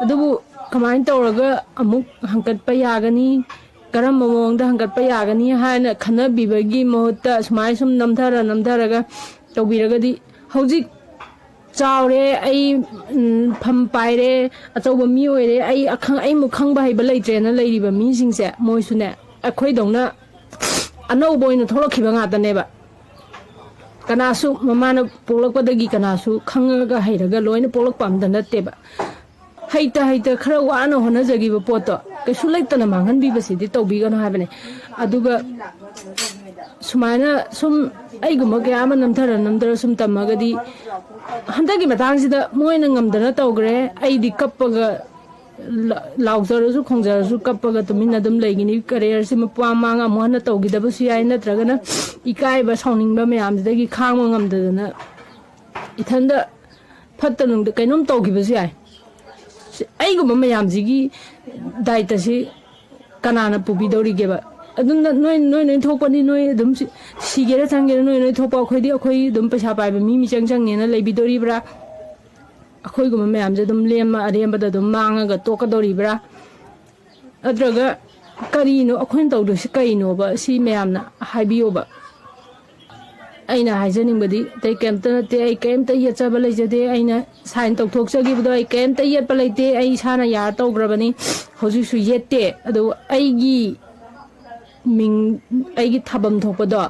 ꯑꯗꯨꯕꯨ ꯀꯃꯥꯏꯅ ꯇꯧꯔꯒ ꯑꯃꯨꯛ ꯍꯪꯀꯠꯄ ꯌꯥꯒꯅꯤ, ꯀꯔꯝꯕ ꯃꯑꯣꯡꯗ ꯍꯪꯀꯠꯄ ꯌꯥꯒꯅꯤ ꯍꯥꯏꯅ ꯈꯟꯅꯕꯤꯕꯒꯤ ꯃꯍꯨꯠꯇ ꯁꯨꯃꯥꯏꯅ ꯁꯨꯝ ꯅꯝꯊꯔ ꯅꯝꯊꯔꯒ ꯇꯧꯕꯤꯔꯒꯗꯤ, ꯍꯧꯖꯤꯛ ꯆꯥꯎꯔꯦ, ꯑꯩ, ꯎꯝ, ꯐꯝ ꯄꯥꯏꯔꯦ, ꯑꯆꯧꯕ ꯃꯤ ꯑꯣꯏꯔꯦ, ꯑꯩ ꯑꯈꯪ-, ꯑꯩꯃꯨꯛ ꯈꯪꯕ ꯍꯩꯕ ꯂꯩꯇ꯭ꯔꯦꯅ ꯂꯩꯔꯤꯕ ꯃꯤꯁꯤꯡꯁꯦ, ꯃꯣꯏꯁꯨꯅꯦ, ꯑꯩꯈꯣꯏꯗꯧꯅ ꯑꯅꯧꯕ ꯑꯣꯏꯅ ꯊꯣꯛꯂꯛꯈꯤꯕ ꯉꯥꯛꯇꯅꯦꯕ꯫ ꯀꯅꯥꯁꯨ ꯃꯃꯥꯅ ꯄꯣꯛꯂꯛꯄꯗꯒꯤ ꯀꯅꯥꯁꯨ ꯈꯪꯉꯒ ꯍꯩꯔꯒ ꯂꯣꯏꯅ ꯄꯣꯛꯂꯛꯄ ꯑꯝꯇ ꯅꯠꯇꯦꯕ꯫ ꯍꯩꯇ ꯍꯩꯇ ꯈꯔ ꯋꯥꯅ ꯍꯣꯠꯅꯖꯈꯤꯕ ꯄꯣꯠꯇꯣ ꯀꯩꯁꯨ ꯂꯩꯇꯅ ꯃꯥꯡꯍꯟꯕꯤꯕꯁꯤꯗꯤ ꯇꯧꯕꯤꯒꯅꯨ ꯍꯥꯏꯕꯅꯦ꯫ ꯑꯗꯨꯒ ꯁꯨꯃꯥꯏꯅ ꯁꯨꯝ ꯑꯩꯒꯨꯝꯕ ꯀꯌꯥ ꯑꯃ ꯅꯝꯊꯔ ꯅꯝꯊꯔ ꯁꯨꯝ ꯇꯝꯃꯒꯗꯤ, ꯍꯟꯗꯛꯀꯤ ꯃꯇꯥꯡꯁꯤꯗ ꯃꯣꯏꯅ ꯉꯝꯗꯅ ꯇꯧꯈ꯭ꯔꯦ, ꯑꯩꯗꯤ ꯀꯞꯄꯒ ꯂ-, ꯂꯥꯎꯖꯔꯁꯨ ꯈꯣꯡꯖꯔꯁꯨ ꯀꯞꯄꯒ ꯇꯨꯃꯤꯟꯅ ꯑꯗꯨꯝ ꯂꯩꯒꯅꯤ꯫ ꯀꯦꯔꯤꯌꯔꯁꯤ ꯃꯄꯨꯡ ꯃꯥꯡ ꯑꯃꯨꯛ ꯍꯟꯅ ꯇꯧꯈꯤꯗꯕꯁꯨ ꯌꯥꯏ, ꯅꯠꯇ꯭ꯔꯒꯅ ꯏꯀꯥꯏꯕ ꯁꯥꯎꯅꯤꯡꯕ ꯃꯌꯥꯝꯁꯤꯗꯒꯤ ꯈꯥꯡꯕ ꯉꯝꯗꯗꯅ ꯏꯊꯟꯗ ꯐꯠꯇ ꯅꯨꯡꯗ ꯀꯩꯅꯣꯝ ꯇꯧꯈꯤꯕꯁꯨ ꯌꯥꯏ꯫ ꯁꯤ-, ꯑꯩꯒꯨꯝꯕ ꯃꯌꯥꯝꯁꯤꯒꯤ ꯗꯥꯏꯇꯁꯤ ꯀꯅꯥꯅ ꯄꯨꯕꯤꯗꯧꯔꯤꯒꯦꯕ? ꯑꯗꯨꯝ ꯅ-, ꯅꯣꯏ, ꯅꯣꯏ, ꯅꯣꯏ ꯊꯣꯛꯄꯅꯤ, ꯅꯣꯏ ꯑꯗꯨꯝ ꯁꯤ-, ꯁꯤꯒꯦꯔꯥ ꯆꯪꯒꯦꯔꯥ ꯅꯣꯏ, ꯅꯣꯏ ꯊꯣꯛꯄ, ꯑꯩꯈꯣꯏꯗꯤ ꯑꯩꯈꯣꯏ ꯑꯗꯨꯝ ꯄꯩꯁꯥ ꯄꯥꯏꯕ ꯃꯤ ꯃꯤꯆꯪ ꯆꯪꯉꯦꯅ ꯂꯩꯕꯤꯗꯣꯔꯤꯕ꯭ꯔꯥ? ꯑꯩꯈꯣꯏꯒꯨꯝꯕ ꯃꯌꯥꯝꯁꯦ ꯑꯗꯨꯝ ꯂꯦꯝꯃ ꯑꯔꯦꯝꯕꯗ ꯑꯗꯨꯝ ꯃꯥꯡꯉꯒ ꯇꯣꯛꯀꯗꯧꯔꯤꯕ꯭ꯔꯥ? ꯅꯠꯇ꯭ꯔꯒ ꯀꯔꯤꯅꯣ ꯑꯩꯈꯣꯏꯅ ꯇꯧꯗꯣꯏꯁꯤ ꯀꯩꯅꯣꯕ? ꯁꯤ ꯃꯌꯥꯝꯅ ꯍꯥꯏꯕꯤꯌꯣꯕ꯫ ꯑꯩꯅ ꯍꯥꯏꯖꯅꯤꯡꯕꯗꯤ ꯑꯇꯩ ꯀꯩꯝꯇ ꯅꯠꯇꯦ, ꯑꯩ ꯀꯩꯝꯇ ꯌꯦꯠꯆꯕ ꯂꯩꯖꯗꯦ꯫ ꯑꯩꯅ ꯁꯥꯏꯟ ꯇꯧꯊꯣꯛꯆꯈꯤꯕꯗꯣ ꯑꯩ ꯀꯩꯝꯇ ꯌꯦꯠꯄ ꯂꯩꯇꯦ, ꯑꯩ ꯏꯁꯥꯅ ꯌꯥꯔ ꯇꯧꯈ꯭ꯔꯕꯅꯤ꯫ ꯍꯧꯖꯤꯛꯁꯨ ꯌꯦꯠꯇꯦ, ꯑꯗꯨꯕꯨ ꯑꯩꯒꯤ ꯃꯤꯡ, ꯑꯩꯒꯤ ꯊꯥꯐꯝ ꯊꯣꯛꯄꯗꯣ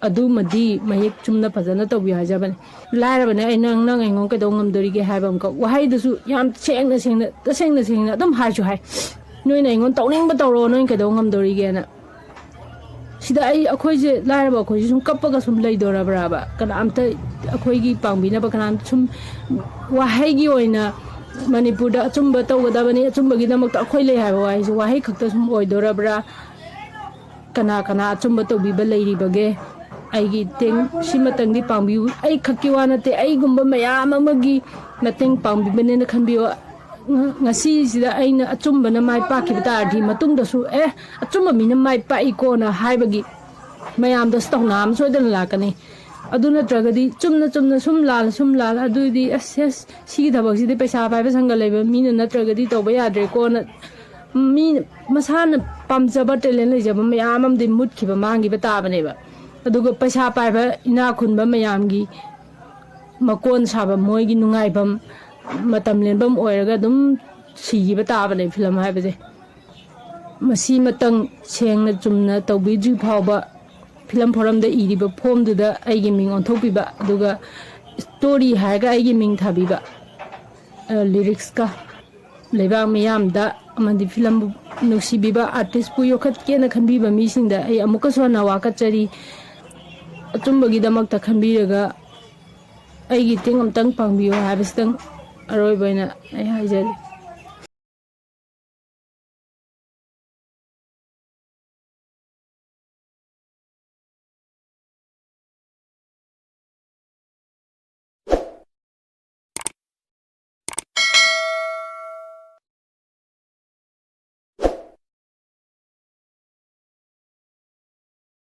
ꯑꯗꯨꯃꯗꯤ ꯃꯌꯦꯛ ꯆꯨꯝꯅ ꯐꯖꯅ ꯇꯧꯕꯤꯌꯨ ꯍꯥꯏꯖꯕꯅꯤ꯫ ꯂꯥꯏꯔꯕꯅꯦ ꯑꯩ, ꯅꯪ, ꯅꯪ ꯑꯩꯉꯣꯟꯗ ꯀꯩꯗꯧ ꯉꯝꯗꯣꯔꯤꯒꯦ ꯍꯥꯏꯕ ꯑꯃꯈꯛ ꯋꯥꯍꯩꯗꯨꯁꯨ ꯌꯥꯝ ꯁꯦꯡꯅ ꯁꯦꯡꯅ, ꯇꯁꯦꯡꯅ ꯁꯦꯡꯅ ꯑꯗꯨꯝ ꯍꯥꯏꯁꯨ ꯍꯥꯏ, "ꯅꯣꯏꯅ ꯑꯩꯉꯣꯟꯗ ꯇꯧꯅꯤꯡꯕ ꯇꯧꯔꯣ, ꯅꯣꯏꯅ ꯀꯩꯗꯧ ꯉꯝꯗꯣꯔꯤꯒꯦꯅ"꯫ ꯁꯤꯗ ꯑꯩ, ꯑꯩꯈꯣꯏꯁꯦ, ꯂꯥꯏꯔꯕ ꯑꯩꯈꯣꯏꯁꯦ ꯁꯨꯝ ꯀꯞꯄꯒ ꯁꯨꯝ ꯂꯩꯗꯣꯔꯕ꯭ꯔꯥꯕ? ꯀꯅꯥꯝꯇ ꯑꯩꯈꯣꯏꯒꯤ ꯄꯥꯡꯕꯤꯅꯕ, ꯀꯅꯥꯝ ꯁꯨꯝ ꯋꯥꯍꯩꯒꯤ ꯑꯣꯏꯅ ꯃꯅꯤꯄꯨꯔꯗ ꯑꯆꯨꯝꯕ ꯇꯧꯒꯗꯕꯅꯤ, ꯑꯆꯨꯝꯕꯒꯤꯗꯃꯛꯇ ꯑꯩꯈꯣꯏ ꯂꯩ ꯍꯥꯏꯕ ꯋꯥꯍꯩꯁꯦ ꯋꯥꯍꯩ ꯈꯛꯇ ꯁꯨꯝ ꯑꯣꯏꯗꯣꯔꯕ꯭ꯔꯥ? ꯀꯅꯥ ꯀꯅꯥ ꯑꯆꯨꯝꯕ ꯇꯧꯕꯤꯕ ꯂꯩꯔꯤꯕꯒꯦ? ꯑꯩꯒꯤ ꯇꯦꯡ ꯁꯤꯃꯇꯪꯗꯤ ꯄꯥꯡꯕꯤꯌꯨ꯫ ꯑꯩ ꯈꯛꯀꯤ ꯋꯥ ꯅꯠꯇꯦ, ꯑꯩꯒꯨꯝꯕ ꯃꯌꯥꯝ ꯑꯃꯒꯤ ꯃꯇꯦꯡ ꯄꯥꯡꯕꯤꯕꯅꯦꯅ ꯈꯟꯕꯤꯌꯨ꯫ ꯉ-, ꯉꯁꯤꯁꯤꯗ ꯑꯩꯅ ꯑꯆꯨꯝꯕꯅ ꯃꯥꯏ ꯄꯥꯛꯈꯤꯕ ꯇꯥꯔꯗꯤ, ꯃꯇꯨꯡꯗꯁꯨ "ꯑꯦ, ꯑꯆꯨꯝꯕ ꯃꯤꯅ ꯃꯥꯏ ꯄꯥꯛꯏꯀꯣꯅ" ꯍꯥꯏꯕꯒꯤ ꯃꯌꯥꯝꯗꯁꯨ ꯇꯧꯅꯥ ꯑꯃ ꯁꯣꯏꯗꯅ ꯂꯥꯛꯀꯅꯤ꯫ ꯑꯗꯨ ꯅꯠꯇ꯭ꯔꯒꯗꯤ ꯆꯨꯝꯅ ꯆꯨꯝꯅ ꯁꯨꯝ ꯂꯥꯜꯂ ꯁꯨꯝ ꯂꯥꯜꯂ, ꯑꯗꯨꯗꯤ "ꯑꯁ, ꯑꯁ, ꯁꯤꯒꯤ ꯊꯕꯛꯁꯤꯗꯤ ꯄꯩꯁꯥ ꯄꯥꯏꯕ ꯁꯪꯒ ꯂꯩꯕ ꯃꯤꯅ ꯅꯠꯇ꯭ꯔꯒꯗꯤ ꯇꯧꯕ ꯌꯥꯗ꯭ꯔꯦꯀꯣꯅ", ꯃꯤ ꯃꯁꯥꯅ ꯄꯥꯝꯖꯕ, ꯇꯦꯂꯦꯟ ꯂꯩꯖꯕ ꯃꯌꯥꯝ ꯑꯃꯗꯤ ꯃꯨꯠꯈꯤꯕ, ꯃꯥꯡꯈꯤꯕ ꯇꯥꯕꯅꯦꯕ꯫ ꯑꯗꯨꯒ ꯄꯩꯁꯥ ꯄꯥꯏꯕ, ꯏꯅꯥꯛ ꯈꯨꯟꯕ ꯃꯌꯥꯝꯒꯤ ꯃꯀꯣꯟ ꯁꯥꯕ, ꯃꯣꯏꯒꯤ ꯅꯨꯡꯉꯥꯏꯐꯝ, ꯃꯇꯝ ꯂꯦꯟꯐꯝ ꯑꯣꯏꯔꯒ ꯑꯗꯨꯝ ꯁꯤꯈꯤꯕ ꯇꯥꯕꯅꯦ ꯐꯤꯂꯝ ꯍꯥꯏꯕꯁꯦ꯫ ꯃꯁꯤꯃꯇꯪ ꯁꯦꯡꯅ ꯆꯨꯝꯅ ꯇꯧꯕꯤꯗ꯭ꯔꯤ ꯐꯥꯎꯕ, ꯐꯤꯂꯝ ꯐꯣꯔꯝꯗ ꯏꯔꯤꯕ ꯐꯣꯝꯗꯨꯗ ꯑꯩꯒꯤ ꯃꯤꯡ ꯑꯣꯟꯊꯣꯛꯄꯤꯕ, ꯑꯗꯨꯒ ꯁ꯭ꯇꯣꯔꯤ ꯍꯥꯏꯔꯒ ꯑꯩꯒꯤ ꯃꯤꯡ ꯊꯥꯕꯤꯕ, ꯑ, ꯂꯤꯔꯤꯛꯁꯀ꯫ ꯂꯩꯕꯥꯛ ꯃꯤꯌꯥꯝꯗ ꯑꯃꯗꯤ ꯐꯤꯂꯝꯕꯨ ꯅꯨꯡꯁꯤꯕꯤꯕ, ꯑꯥꯔꯇꯤꯁꯄꯨ ꯌꯣꯛꯈꯠꯀꯦꯅ ꯈꯟꯕꯤꯕ ꯃꯤꯁꯤꯡꯗ ꯑꯩ ꯑꯃꯨꯛꯀꯁꯨ ꯍꯟꯅ ꯋꯥꯀꯠꯆꯔꯤ꯫ ꯑꯆꯨꯝꯕꯒꯤꯗꯃꯛꯇ ꯈꯟꯕꯤꯔꯒ ꯑꯩꯒꯤ ꯃꯇꯦꯡ ꯑꯃꯇꯪ ꯄꯥꯡꯕꯤꯌꯨ ꯍꯥꯏꯕꯁꯤꯇꯪ ꯑꯔꯣꯏꯕ ꯑꯣꯏꯅ ꯑꯩ ꯍꯥꯏꯖꯔꯤ꯫